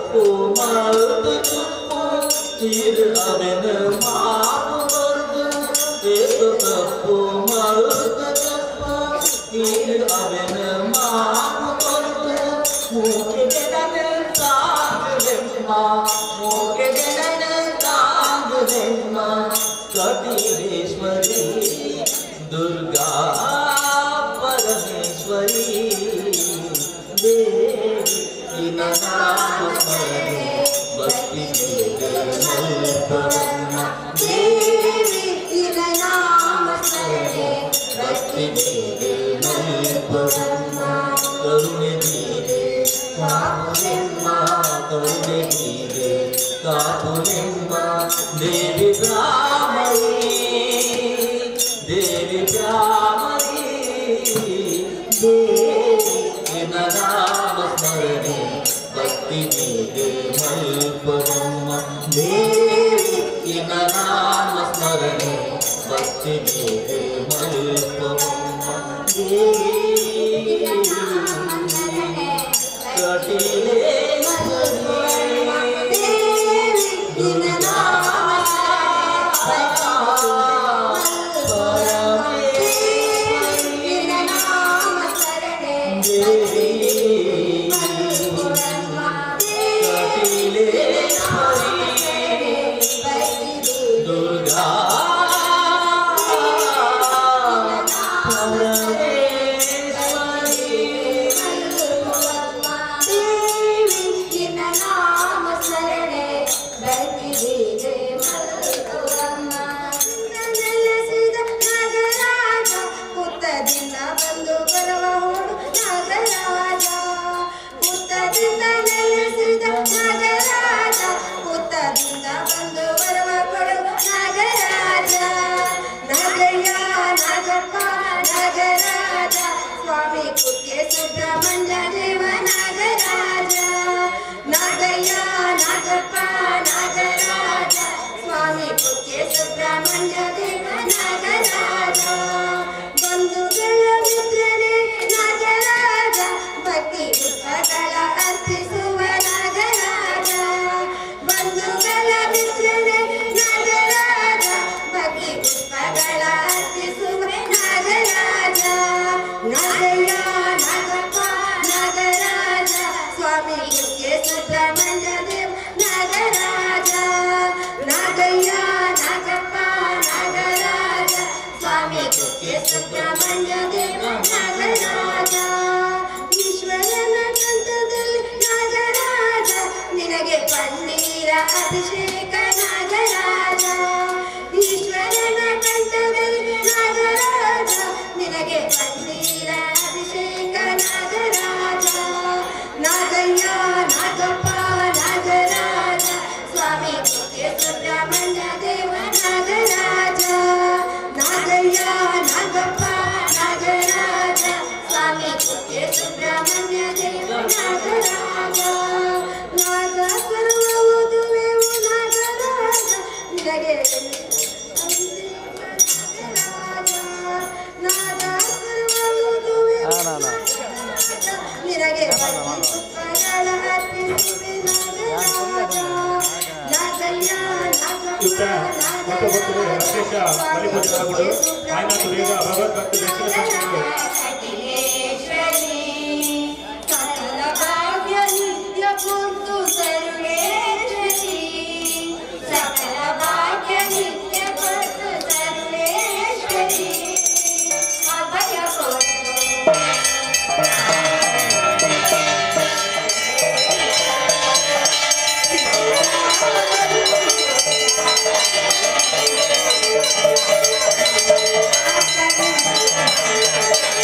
ತಪ್ಪು ಮಲ್ದು ತುಪ್ಪು ತೀರು ಅವೆನ ಮಾಪು ಕೊರ್ದು ಏತು ತಪ್ಪು ಮಲ್ದು ತುಪ್ಪು ತೀರು ಅವೆನ ಮಾಪು ಕೊರ್ದು ಮೂಕೆ ಬೆಡನ ತಾಂಗುವೆಮ್ಮ ಮೂಕೆ ಬೆಡನ ತಾಂಗುವೆಮ್ಮ ಕಪಿಲೇಶ್ವರಿ ದುರ್ಗಾ ಪರಮೇಶ್ವರಿ ದೇವಿ ನಿನ್ನ ನಾಮ ಸ್ಮರಣೆ ಭಕ್ತಿ ಮಲ್ಪವಮ್ಮ ದೇವಿ ನಿನ್ನ ನಾಮ ಸ್ಮರಣೆ ಭಕ್ತಿ ಮಲ್ಪವಮ್ಮ ಕರುಣೆ ದೀದೆ ಕಾಪುಲೆಮ್ಮ ಕರುಣೆ ದೀದೆ ಕಾಪುಲೆಮ್ಮ ದೇವಿ ಬ್ರಾಹ್ಮಣಿ ದೇವಿ ಬ್ರಾಹ್ಮಣಿ ದೇವಿ ನಿನ್ನ ನಾಮ ಸ್ಮರಣೆ ಭಕ್ತಿ ನೀಡೆ ಮಲ್ಪವಮ್ಮ ದೇವಿ ನಿನ್ನ ನಾಮ ಸ್ಮರಣೆ ಭಕ್ತಿ ನೀಡೆ ಮಲ್ಪವಮ್ಮ ದೇವಿ ದುರ್ಗಾ ದುರ್ಗಾ ಕುತ್ತದಿಂದ ಬಂದು ಬರುವ ಹೋಡು ನಾಗರಾಜ ಕುತ್ತದಿಂದ ನೆಲೆಸಿದ ನಾಗರಾಜ ಕುತ್ತದಿಂದ ಬಂದು ಬರುವ ಕೊಡು ನಾಗರಾಜ ನಾಗಯ್ಯ ನಾಗಪ್ಪ ನಾಗರಾಜ ಸ್ವಾಮಿ ಕುಕ್ಕೆ ಸುಬ್ರಹ್ಮಣ್ಯ ದೇವ ನಾಗರಾಜ ನಾಗಯ್ಯ ನಾಗಪ್ಪ ನಾಗರಾಜ ಸ್ವಾಮಿ ಕುಕ್ಕೆ ಸುಬ್ರಹ್ಮಣ್ಯ ದೇವ ನಾಗರಾಜ ಬಂಧುಗಳ ಮಿತ್ರನೇ ನಾಗರಾಜ ಭಕ್ತಿ ಪುಷ್ಪಗಳ ಅರ್ಪಿಸುವ ನಾಗರಾಜ ಬಂಧುಗಳ ಮಿತ್ರನೇ ನಾಗರಾಜ ಭಕ್ತಿ ಪುಷ್ಪಗಳ ಅರ್ಪಿಸುವ ನಾಗರಾಜ ನಾಗಯ್ಯ ನಾಗಪ್ಪ ನಾಗರಾಜ ಸ್ವಾಮಿ ಕುಕ್ಕೆ ಸುಬ್ರಹ್ಮಣ್ಯ ದೇವ ನಾಗರಾಜ ನಾಗಯ್ಯ ನಾಗಪ್ಪ ನಾಗರಾಜ ಸ್ವಾಮಿ ಕುಕ್ಕೆ ಸುಬ್ರಹ್ಮಣ್ಯ ದೇವ ನಾಗರಾಜ ಈಶ್ವರನ ಕಂಠದಲ್ಲಿ ನಾಗರಾಜ ನಿನಗೆ ಪನ್ನೀರ ಅಭಿಷೇಕ ನಾಗರಾಜ ಈಶ್ವರನ ಕಂಠದಲ್ಲಿ ನಾಗರಾಜ ನಿನಗೆ ಪನ್ನೀರ ಅಭಿಷೇಕ ನಾಗರಾಜ ನಾಗಯ್ಯ ನಾಗಪ್ಪ ನಾಗರಾಜ ಸ್ವಾಮಿ ಕುಕ್ಕೆ ಸುಬ್ರಹ್ಮಣ್ಯ ದೇವ ನಾಗರಾಜ ನಾಗಯ್ಯ ನಾಗಪ್ಪ ನಾಗರಾಜ ಸ್ವಾಮಿ ಕುಕ್ಕೆ ಸುಬ್ರಹ್ಮಣ್ಯ ದೇವ ನಾಗರಾಜ ನಾಗ ಸರ್ವ ಓದುವೆವು ನಾಗರಾಜ ನಿನಗೆ ನಾಗರಾಜ ನಾಗ ಸರ್ವ ಓದುವೆವು ನಾಗರಾಜ ನಿನಗೆ ಪುಷ್ಪಗಳ ಅರ್ಪಿಸುವೆ ನಾಗರಾಜ ನಾಗಯ್ಯ ಇತ್ತ ನಾಗಪ್ಪ ಭಕ್ತ ಭಕ್ತರು ವಿಶೇಷ ಬಲಿಪೂಜೆ ಮಾಡಿಕೊಂಡು ಆಯ್ನಾಥ ಬೇಗ ಭಗವದ್ಭಕ್ತಿ ದಕ್ಷಿಣ ಸಂಸ್ಥೆಗಳು ಸಕಲ ಭಾಗ್ಯ ನಿತ್ಯ ಪೂರ್ತು ಸರ್ವೇಶ್ವರಿ ಸಕಲ ಭಾಗ್ಯ ನಿತ್ಯ ಪೂರ್ತು ಸರ್ವೇಶ್ವರಿ ಅಭಯ ಕೊಡು.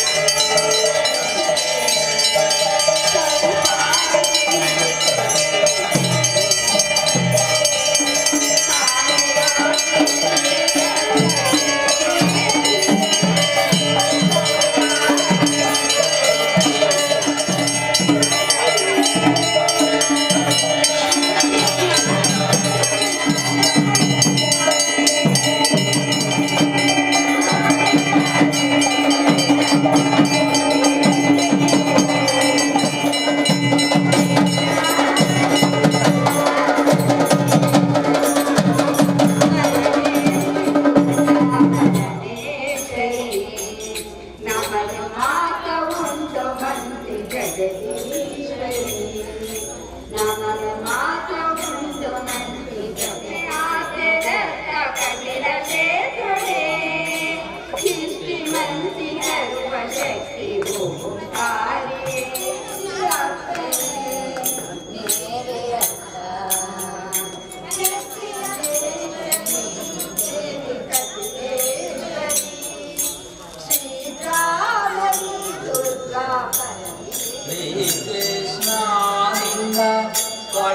ಿ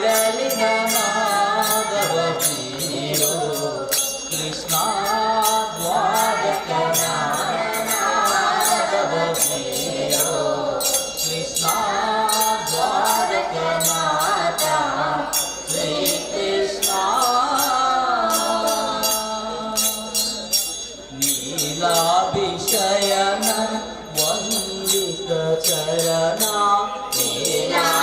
ಕೊಳಲಿನ ನಾದವ ಬೀರೋ ಕೃಷ್ಣ ದ್ವಾರಕನಾದವ ಬೀರೋ ಕೃಷ್ಣ ದ್ವಾರಕನಾಥ ಶ್ರೀ ಕೃಷ್ಣ ನೀಲಾಭಿಷಯನ ವಂದಿತ ಚರಣ ನೀಲಾಭಿಷಯನ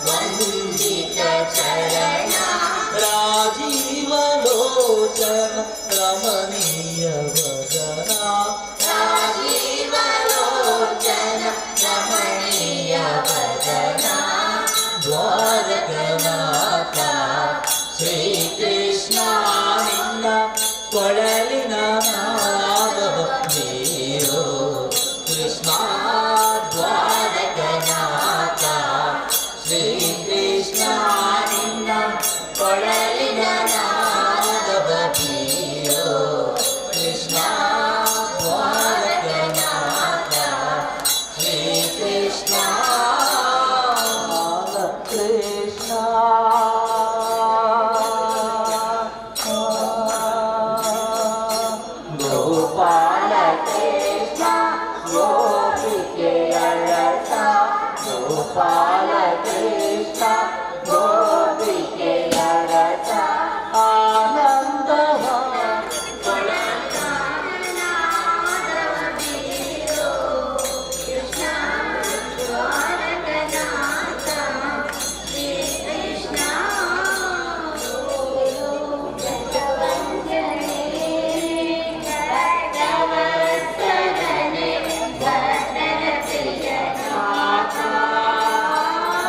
ವಂದಿತ ಚರಣ ರಾಜೀವಲೋಚನ ರಮಣೀಯ ವದನ ರಾಜೀವಲೋಚನ ರಮಣೀಯ ವದನ ದ್ವಾರಕನಾಥ ಶ್ರೀಕೃಷ್ಣ ನಿನ್ನ ಕೊಳಲಿನ ನಾದವ ಬೀರೋ ಕೃಷ್ಣ ದ್ವಾರಕನಾಥ ಶ್ರೀಕೃಷ್ಣ ನಿನ್ನ ಕೊಳಲಿನ ನಾದವ ಬೀರೋ ಕೃಷ್ಣ ದ್ವಾರಕನಾಥ ಶ್ರೀಕೃಷ್ಣ ಕೃಷ್ಣ ಗೋಪಾಲ ಕೃಷ್ಣ ಗೋಪಿಕೆಯ ರಸ ಗೋಪಾಲ ಕೃಷ್ಣ ಗೋಪಿಕೆಯ ರಸ ಆನಂದವ ಿ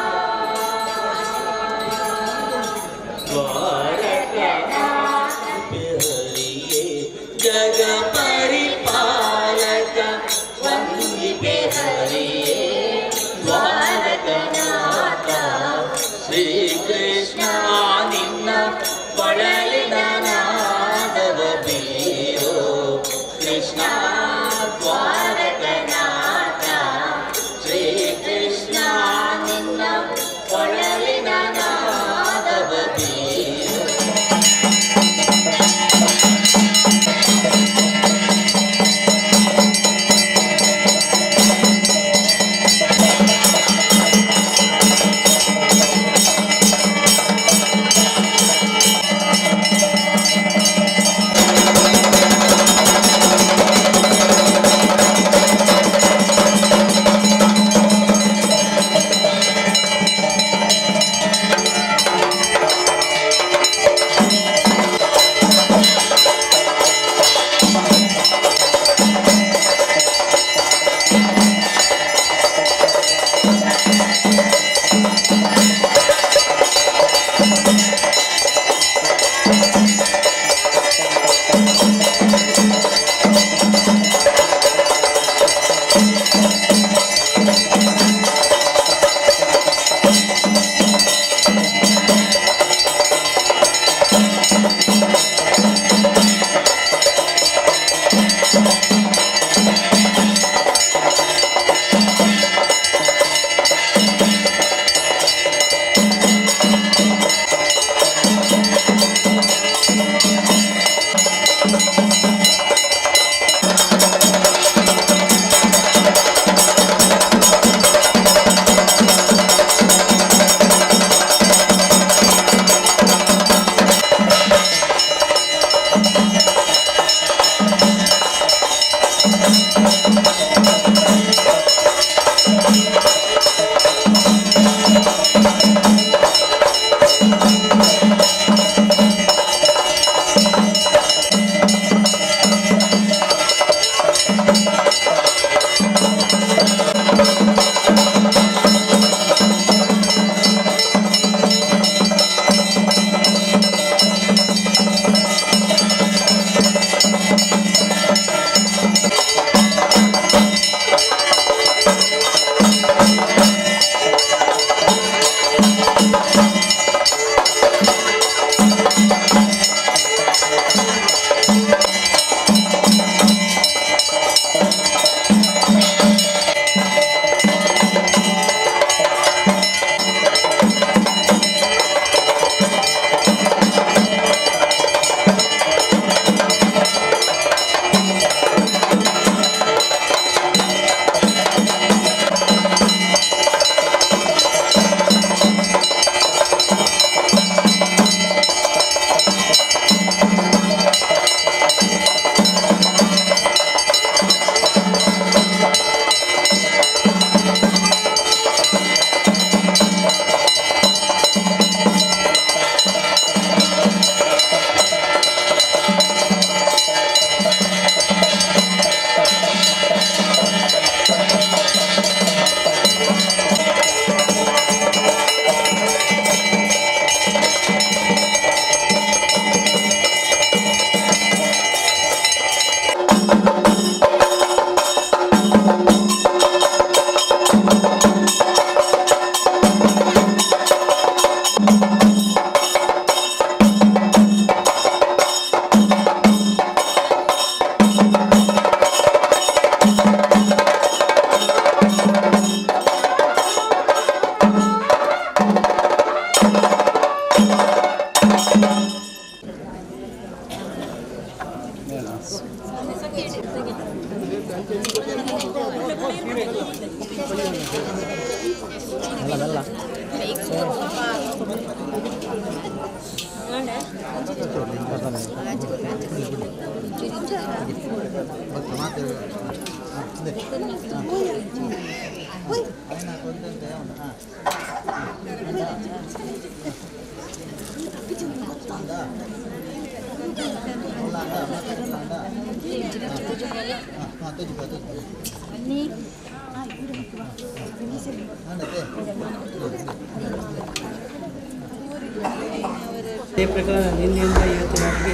ಅದೇ ಪ್ರಕಾರ ನಿನ್ನೆಯಿಂದ ಇವತ್ತಿನವರೆಗೆ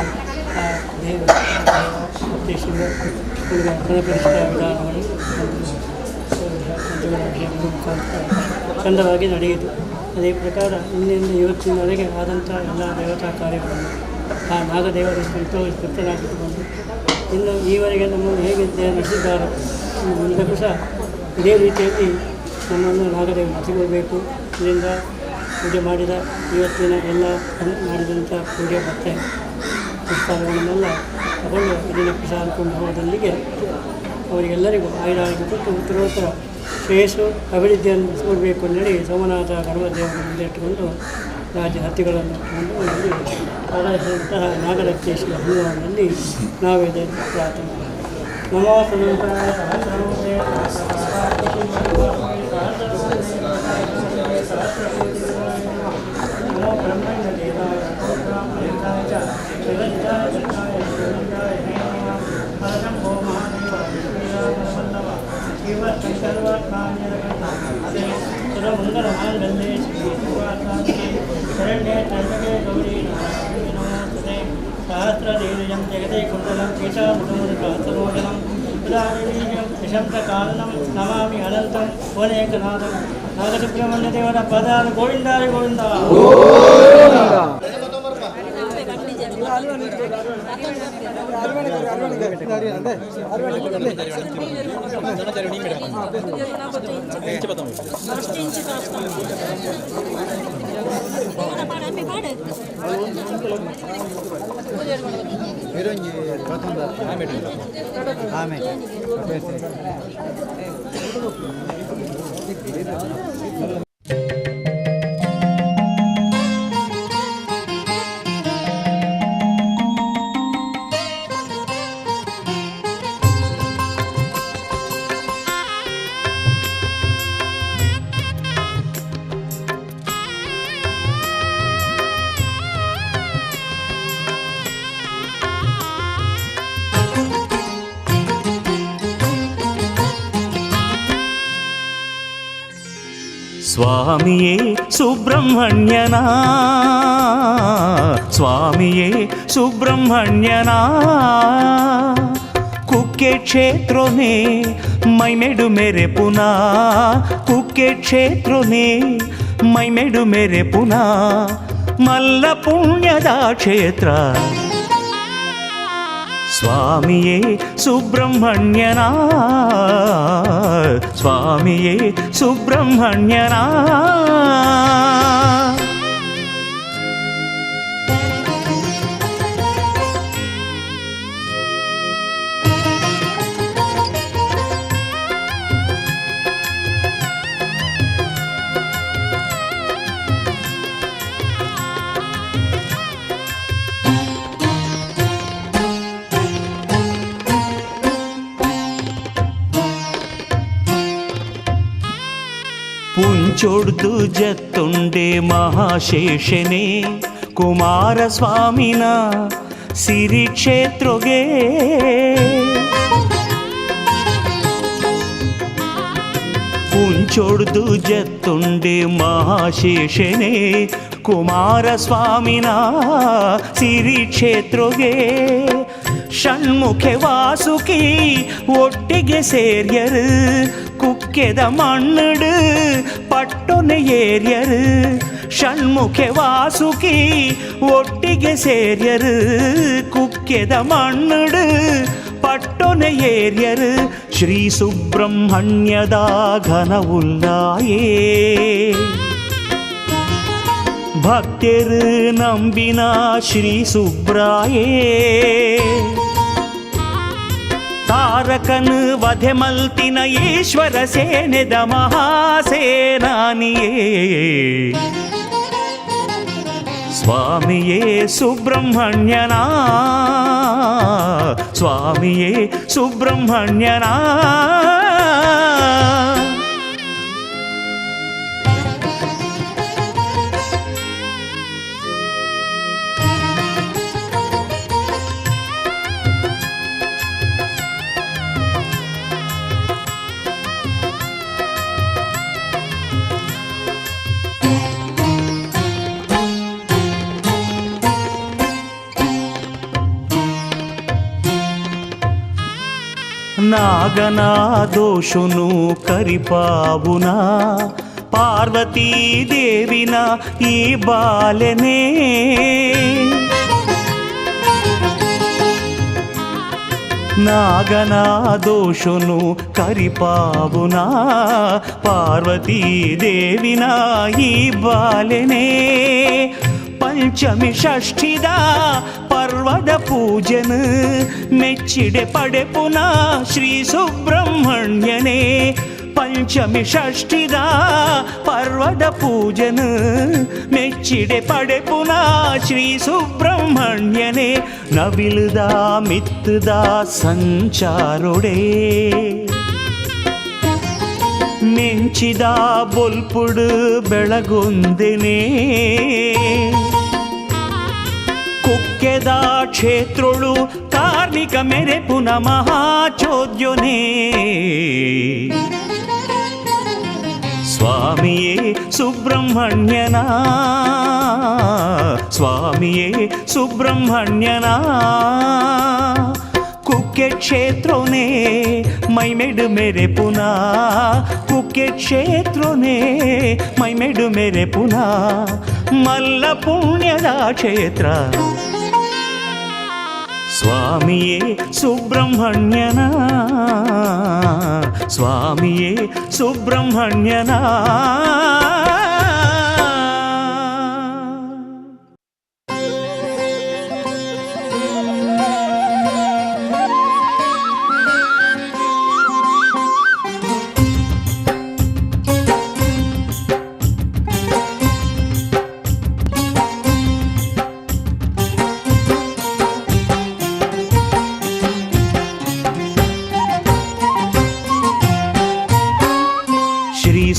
ಆ ದೇವ ಉದ್ದೇಶದಿಂದ ಗಣಪ್ರತಿಷ್ಠಾ ವಿಧಾನಗಳು ಪಂಚಗಳ ಅಭಿಷೇಕದ ಮುಖಾಂತರ ಚಂದವಾಗಿ ನಡೆಯಿತು. ಅದೇ ಪ್ರಕಾರ ನಿನ್ನೆಯಿಂದ ಇವತ್ತಿನವರೆಗೆ ಆದಂಥ ಎಲ್ಲ ದೇವತಾ ಕಾರ್ಯಗಳನ್ನು ಆ ನಾಗದೇವರು ಸಂತೋಷ ತೃಪ್ತರಾಗಿಟ್ಟುಕೊಂಡು ಇನ್ನು ಈವರೆಗೆ ನಮ್ಮನ್ನು ಹೇಗೆ ನಡೆಸಿದ್ದಾರೋ ಮುಂದಕ್ಕೂ ಸಹ ಇದೇ ರೀತಿಯಲ್ಲಿ ನಮ್ಮನ್ನು ನಾಗದೇವರು ನಡೆಸಿಕೊಳ್ಬೇಕು. ಇದರಿಂದ ಪೂಜೆ ಮಾಡಿದ ಇವತ್ತಿನ ಎಲ್ಲ ಮಾಡಿದಂಥ ಪೂಜೆ ಮತ್ತು ಪುಸ್ತಕಗಳನ್ನೆಲ್ಲ ತಗೊಂಡು ಇಲ್ಲಿನ ಪ್ರಸಾದ ಕುಂಭದಲ್ಲಿಗೆ ಅವರಿಗೆಲ್ಲರಿಗೂ ಆಯುರಾರೋಗ್ಯ ಕೊಟ್ಟು ಉತ್ತರೋತ್ತರ ಶ್ರೇಯಸ್ಸು ಅಭಿವೃದ್ಧಿಯನ್ನು ಕೊಡಬೇಕು ಅಂತೇಳಿ ಸೋಮನಾಥ ಗಣಪತಿ ದೇವರ ಮುಂದೆ ಇಟ್ಟುಕೊಂಡು ರಾಜ್ಯ ಹತ್ತಿಗಳನ್ನು ಇಟ್ಟುಕೊಂಡು ಇಲ್ಲಿ ಆರಾಧಿಸಿದಂತಹ ನಾಗರಕ್ತೇಶ್ವರ ಹನುಮಾನಲ್ಲಿ ನಾವಿದೆ ಪ್ರಾರ್ಥನೆ. ನಮೋ ಸನಂತಾಯ ಸಹಸ್ರಮೂರ್ತೆ ನಮೋ ಬ್ರಹ್ಮಣ್ಯ ದೇವಾಯ ಅನಂತಾಯ ಚ ಜಗದ್ದಾಯ ದತ್ತಾಯ ಶಿವಲಿಂಗಾಯ ನಮಃ. ಪರಶಂಭೋ ಮಹಾದೇವ ಶ್ರೀರಾಮವಲ್ಲಭ ಶಿವ ಶಂಕರ್ವಾತ್ಮಾನ್ಯರಗಣ ಸುರಮಂಗಲ ಮಾಂಗಲ್ಯೆ ಶ್ರೀ ಶಿವಾತ್ಮಾಂಗೆ ಶರಣ್ಯೆ ತ್ರ್ಯಂಬಕೆ ಗೌರಿ ನಾರಾಯಣಿ ನಮೋಸ್ತುತೆ. ಸಹಸ್ರಧೀರ್ಯಂ ಜಗತೆ ಕುಂಡಲಂ ಪೀಠಾಮೃತಮುಖ ಸಹಸ್ರಮೋಚನಂ ಉದಾರವೀರ್ಯಂ ನಮಾಮಿ ಅನಂತಂ ಭುವನೇಕನಾಥಂ ನಾಗಸುಬ್ರಹ್ಮಣ್ಯ ದೇವರ ಪದಾರ ಗೋವಿಂದಾರಿ ಗೋವಿಂದ. ಸ್ವಾಮಿಯೇ ಸುಬ್ರಹ್ಮಣ್ಯನ, ಸ್ವಾಮಿಯೇ ಸುಬ್ರಹ್ಮಣ್ಯನ, ಕುಕ್ಕೆ ಕ್ಷೇತ್ರನೇ ಮೈಮೆಡು ಮೇರೆ ಪುನಾ, ಕುಕ್ಕೆ ಕ್ಷೇತ್ರನೇ ಮೈಮೆಡು ಮೇರೆ ಪುನಾ, ಮಲ್ಲ ಪುಣ್ಯದ ಕ್ಷೇತ್ರ. ಸ್ವಾಮಿಯೇ ಸುಬ್ರಹ್ಮಣ್ಯನ, ಸ್ವಾಮಿಯೇ ಸುಬ್ರಹ್ಮಣ್ಯನ. ಪುಂಚೊಡ್ದು ಜತ್ತುಂಡೆ ಮಹಾಶೇಷನೇ ಕುಮಾರಸ್ವಾಮಿನ ಸಿರಿ ಕ್ಷೇತ್ರಗೆ, ಪುಂಚೊಡ್ದು ಜತ್ತುಂಡೆ ಮಹಾಶೇಷನೇ ಕುಮಾರಸ್ವಾಮಿನ ಸಿರಿ ಕ್ಷೇತ್ರಗೆ, ಷಣ್ಮುಖೆ ವಾಸುಕಿ ಒಟ್ಟಿಗೆ ಸೇರ್ಯರು, ಕುಕ್ಕೆದ ಮಣ್ಣಡು ಪಟ್ಟೊನೆ ಏರ್ಯರು, ಷಣ್ಮುಖೆ ವಾಸುಕಿ ಒಟ್ಟಿಗೆ ಸೇರ್ಯರು, ಕುಕ್ಕೆದ ಮಣ್ಣಡು ಪಟ್ಟೊನೆ ಏರ್ಯರು, ಶ್ರೀ ಸುಬ್ರಹ್ಮಣ್ಯದ ಘನವುಲ್ಲಾಯೇ ಭಕ್ತರು ನಂಬಿನ ಶ್ರೀ ಸುಬ್ರಾಯೇ. ತಾರಕನು ವಧೆ ಮಲ್ತಿನ ಈಶ್ವರ ಸೇನೆದ ಮಹಾಸೇನಾನಿಯೇ ಸ್ವಾಮಿಯೇ ಸುಬ್ರಹ್ಮಣ್ಯನ ಸ್ವಾಮಿಯೇ ಸುಬ್ರಹ್ಮಣ್ಯನ. ನಾಗನ ದೋಷುನು ಕರಿಪಾವುನ ಪಾರ್ವತೀ ದೇವಿನ ಈ ಬಾಲೆನೇ ನಾಗನ ದೋಷುನು ಕರಿಪಾವುನ ಪಾರ್ವತೀ ದೇವಿನ ಈ ಬಾಲೆನೇ ಪಂಚಮಿ ಷಷ್ಠಿದ ಪರ್ವದ ಪೂಜನ ಮೆಚ್ಚಿಡೆ ಪಡೆಪುನ ಶ್ರೀ ಸುಬ್ರಹ್ಮಣ್ಯನೇ ಪಂಚಮಿ ಷಷ್ಠಿದ ಪರ್ವದ ಪೂಜನ ಮೆಚ್ಚಿಡೆ ಪಡೆಪುನ ಶ್ರೀ ಸುಬ್ರಹ್ಮಣ್ಯನೇ ನವಿಲುದ ಮಿತ್ತುದ ಸಂಚಾರೊಡೆ ಮೆಂಚಿದ ಬೊಲ್ಪುಡು ಬೆಳಗೊಂದೆನೇ ಕುಕ್ಕೆದ ಕ್ಷೇತ್ರೊಳು ಕಾರ್ಮಿಕ ಮೆರೆ ಪುನ ಮಹಾಚೋದ್ಯನೇ ಸ್ವಾಮಿಯೇ ಸುಬ್ರಹ್ಮಣ್ಯನ ಸ್ವಾಮಿಯೇ ಸುಬ್ರಹ್ಮಣ್ಯನ ಕುಕ್ಕೆ ಕ್ಷೇತ್ರನೇ ಮೈಮೆಡು ಮೇರೆ ಪುನಃ ಕುಕ್ಕೆ ಕ್ಷೇತ್ರನೇ ಮೈಮೆಡು ಮೇರೆ ಪುನಃ ಮಲ್ಲ ಪುಣ್ಯದ ಕ್ಷೇತ್ರ ಸ್ವಾಮಿಯೇ ಸುಬ್ರಹ್ಮಣ್ಯನ ಸ್ವಾಮಿಯೇ ಸುಬ್ರಹ್ಮಣ್ಯನ.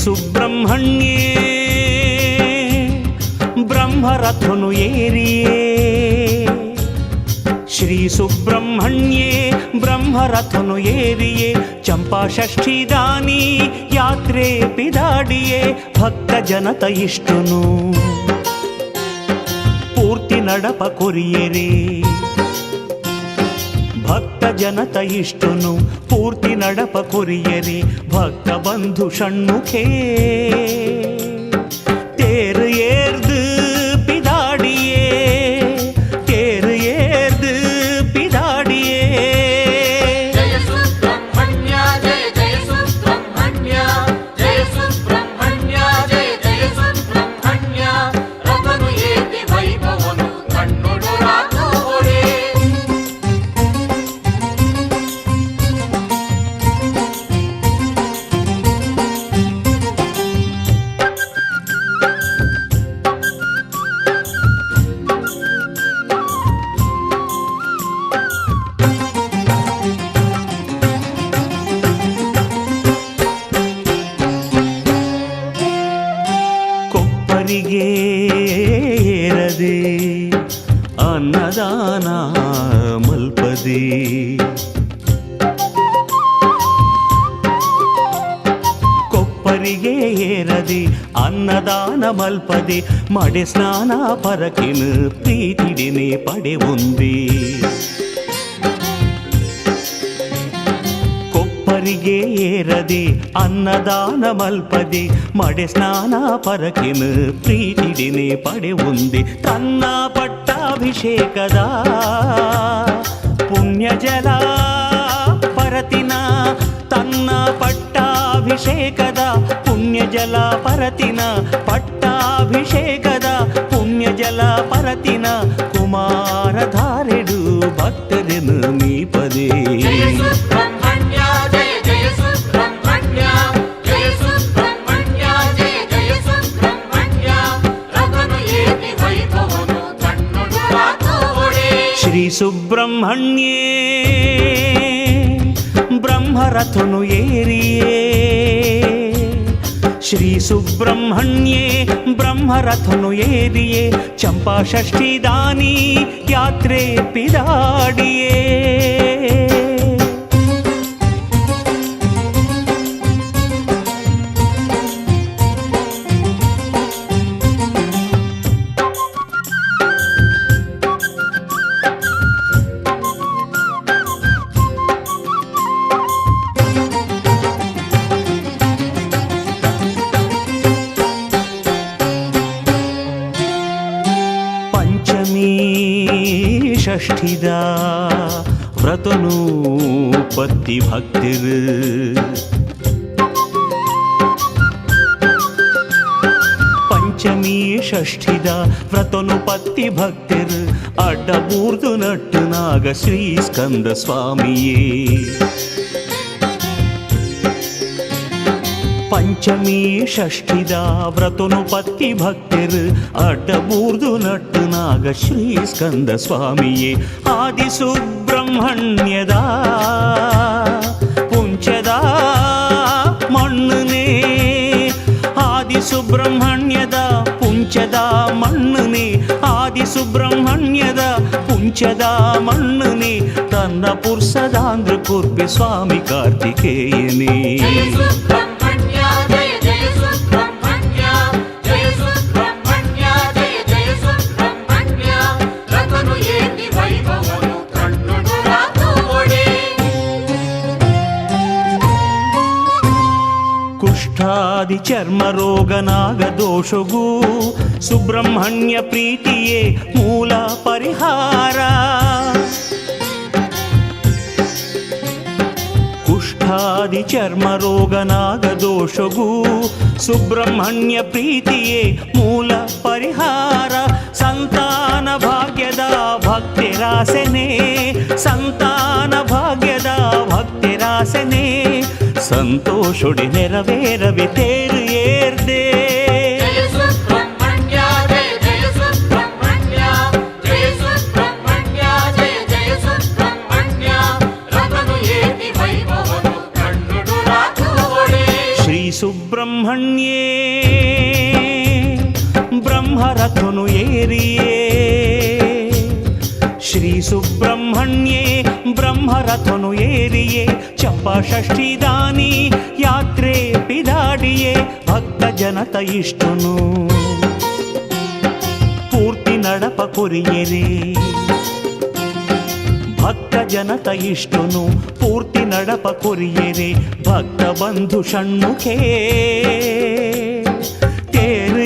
ಸುಬ್ರಹ್ಮಣ್ಯೇ ಬ್ರಹ್ಮರಥನು ಏರಿಯೇ ಶ್ರೀ ಸುಬ್ರಹ್ಮಣ್ಯೇ ಬ್ರಹ್ಮರಥನು ಏರಿಯೇ ಚಂಪಾ ಷಷ್ಠಿ ದಾನಿ ಯಾತ್ರೆ ಪಿದಾಡಿಯೇ ಭಕ್ತ ಜನತ ಇಷ್ಟುನು ಪೂರ್ತಿ ನಡಪ ಕೊರಿಯರೇ ಭಕ್ತ ಜನತ ಇಷ್ಟುನು ಪೂರ್ತಿ ನಡಪ ಕೊರಿಯರೆ ಭಕ್ತ ಬಂಧು ಷಣ್ಮುಖೇ ತೇರು ಏರ್ದು ಪಿದಾಡಿಯೇ ತೇರು ಏರ್ದು ಪಿದಾಡಿಯೇ. ಜಯ ಸುಬ್ರಹ್ಮಣ್ಯ ಜಯ ಜಯ ಸುಬ್ರಹ್ಮಣ್ಯ ಜಯ ಸುಬ್ರಹ್ಮಣ್ಯ ಜಯ ಜಯ ಸುಬ್ರಹ್ಮಣ್ಯ ರಥನು ಏತಿ ವೈಭವನು ಕಣ್ಣುಡು ರಾಘವರೇ. ಕೊಪ್ಪರಿಗೆ ಏರದೆ ಅನ್ನದಾನ ಮಲ್ಪದೆ ಕೊಪ್ಪರಿಗೆ ಏರದೆ ಅನ್ನದಾನ ಮಲ್ಪದೆ ಮಡೆ ಸ್ನಾನ ಪರಕಿನ ಪ್ರೀತಿಡಿನೆ ಪಡೆ ಒಂದೇ ಕೊಪ್ಪರಿಗೆ ಏರದೆ ಅನ್ನದಾನ ಮಲ್ಪದೆ ಮಡೆ ಸ್ನಾನ ಪರಕಿನ ಪ್ರೀತಿಡಿನೆ ಪಡೆ ಒಂದೇ ತನ್ನ ಪಟ್ಟಾಭಿಷೇಕದ ಪುಣ್ಯ ಜಲ ಪರತಿನ ತನ್ನ ಪಟ್ಟಾಭಿಷೇಕದ ಪುಣ್ಯ ಜಲ ಪರತಿನ ಪಟ್ಟಾಭಿಷೇಕದ ಪುಣ್ಯ ಜಲ ಪರತಿನ ಕುಮಾರಧಾರೆಡು ಭಕ್ತರೆನು ಮೀಪದೇ. ಜಯ ಸುಬ್ರಹ್ಮಣ್ಯ ಶ್ರೀ ಸುಬ್ರಹ್ಮಣ್ಯೇ ಬ್ರಹ್ಮರಥನು ಏರಿಯೇ. ಶ್ರೀ ಸುಬ್ರಹ್ಮಣ್ಯೇ ಬ್ರಹ್ಮರಥನು ಏರಿಯೇ, ಚಂಪಾ ಷಷ್ಠಿ ದಾನಿ ಯಾತ್ರೆ ಪಿದಾಡಿಯೇ. ಪಂಚಮೀ ಷಷ್ಠಿದ ವ್ರತನು ಪತ್ತಿ ಭಕ್ತಿರು, ಪಂಚಮೀ ಷಷ್ಠಿದ ವ್ರತನು ಪತ್ತಿ ಭಕ್ತಿರು, ಅಡ್ಡ ಬೂರ್ದು ನಟ್ಟು ನಾಗ ಶ್ರೀ ಸ್ಕಂದ ಸ್ವಾಮಿಯೇ. ಪಂಚಮೀ ಷಷ್ಠಿದ ವ್ರತನು ಪತ್ತಿ ಭಕ್ತಿರು, ಅಡ್ಡ ಬೂರ್ದು ನಟ್ಟು ನಾಗ ಶ್ರೀ ಸ್ಕಂದ ಸ್ವಾಮಿಯೇ. ಆದಿ ಸುಬ್ರಹ್ಮಣ್ಯದ ಪುಂಚದ ಮಣ್ಣುನೇ, ಆದಿ ಸುಬ್ರಹ್ಮಣ್ಯದ ಪುಂಚದ ಮಣ್ಣುನೇ, ಆದಿ ಸುಬ್ರಹ್ಮಣ್ಯದ ಪುಂಚದ ಮಣ್ಣುನೇ, ತನ್ನ ಪುರ್ಸದಾಂದ್ರ ಕುರ್ಪೆ ಸ್ವಾಮಿ ಕಾರ್ತಿಕೇಯನೇ. ಜಯ ಸುಬ್ರಹ್ಮಣ್ಯ ಜಯ ಜಯ ಸುಬ್ರಹ್ಮಣ್ಯ, ಜಯ ಸುಬ್ರಹ್ಮಣ್ಯ ಜಯ ಜಯ ಸುಬ್ರಹ್ಮಣ್ಯ, ರಥನು ಏಂದಿ ವೈಭವನು ಕಣ್ಣುಡು ರಾತೋಡೆ. ಕುಷ್ಠಾದಿ ಚರ್ಮ ರೋಗ ನಾಗ ದೋಷಗೂ ಸುಬ್ರಹ್ಮಣ್ಯ ಪ್ರೀತಿಯೇ ಮೂಲ ಪರಿಹಾರ. ಕುಷ್ಠಾದಿ ಚರ್ಮ ರೋಗ ನಾಗ ದೋಷಗೂ ಸುಬ್ರಹ್ಮಣ್ಯ ಪ್ರೀತಿಯೇ ಮೂಲ ಪರಿಹಾರ. ಸಂತಾನ ಭಾಗ್ಯದ ಭಕ್ತಿರಾಸನೆ, ಸಂತಾನ ಭಾಗ್ಯದ ಭಕ್ತಿರಾಸನೆ, ಸಂತೋಷೊಡಿ ನೆರವೇರವಿ ತೇರು ಏರ್ದೆ. ಜಯ ಸುಬ್ರಹ್ಮಣ್ಯ ಜಯ ಜಯ ಸುಬ್ರಹ್ಮಣ್ಯ, ಜಯ ಸುಬ್ರಹ್ಮಣ್ಯ ಜಯ ಜಯ ಸುಬ್ರಹ್ಮಣ್ಯ, ರಥನು ಏಂದಿ ವೈಭವನು ಕಣ್ಣುಡು ರಾತೋಡೆ. ಶ್ರೀ ಸುಬ್ರಹ್ಮಣ್ಯೇ ಬ್ರಹ್ಮರಥನು ಏರಿಯೇ. ಶ್ರೀ ಸುಬ್ರಹ್ಮಣ್ಯೇ ಬ್ರಹ್ಮರಥನು ಏರಿಯೇ, ಚಂಪಾ ಷಷ್ಠಿ ದಾನಿ ಯಾತ್ರೆ ಪಿದಾಡಿಯೇ, ಭಕ್ತ ಜನತ ಇಷ್ಟುನು ಪೂರ್ತಿ ನಡಪ ಕೊರಿಯರೇ. ಭಕ್ತ ಜನತ ಇಷ್ಟುನು ಪೂರ್ತಿ ನಡಪ ಕೊರಿಯರೆ, ಭಕ್ತ ಬಂಧು ಷಣ್ಮುಖೇ ತೇರು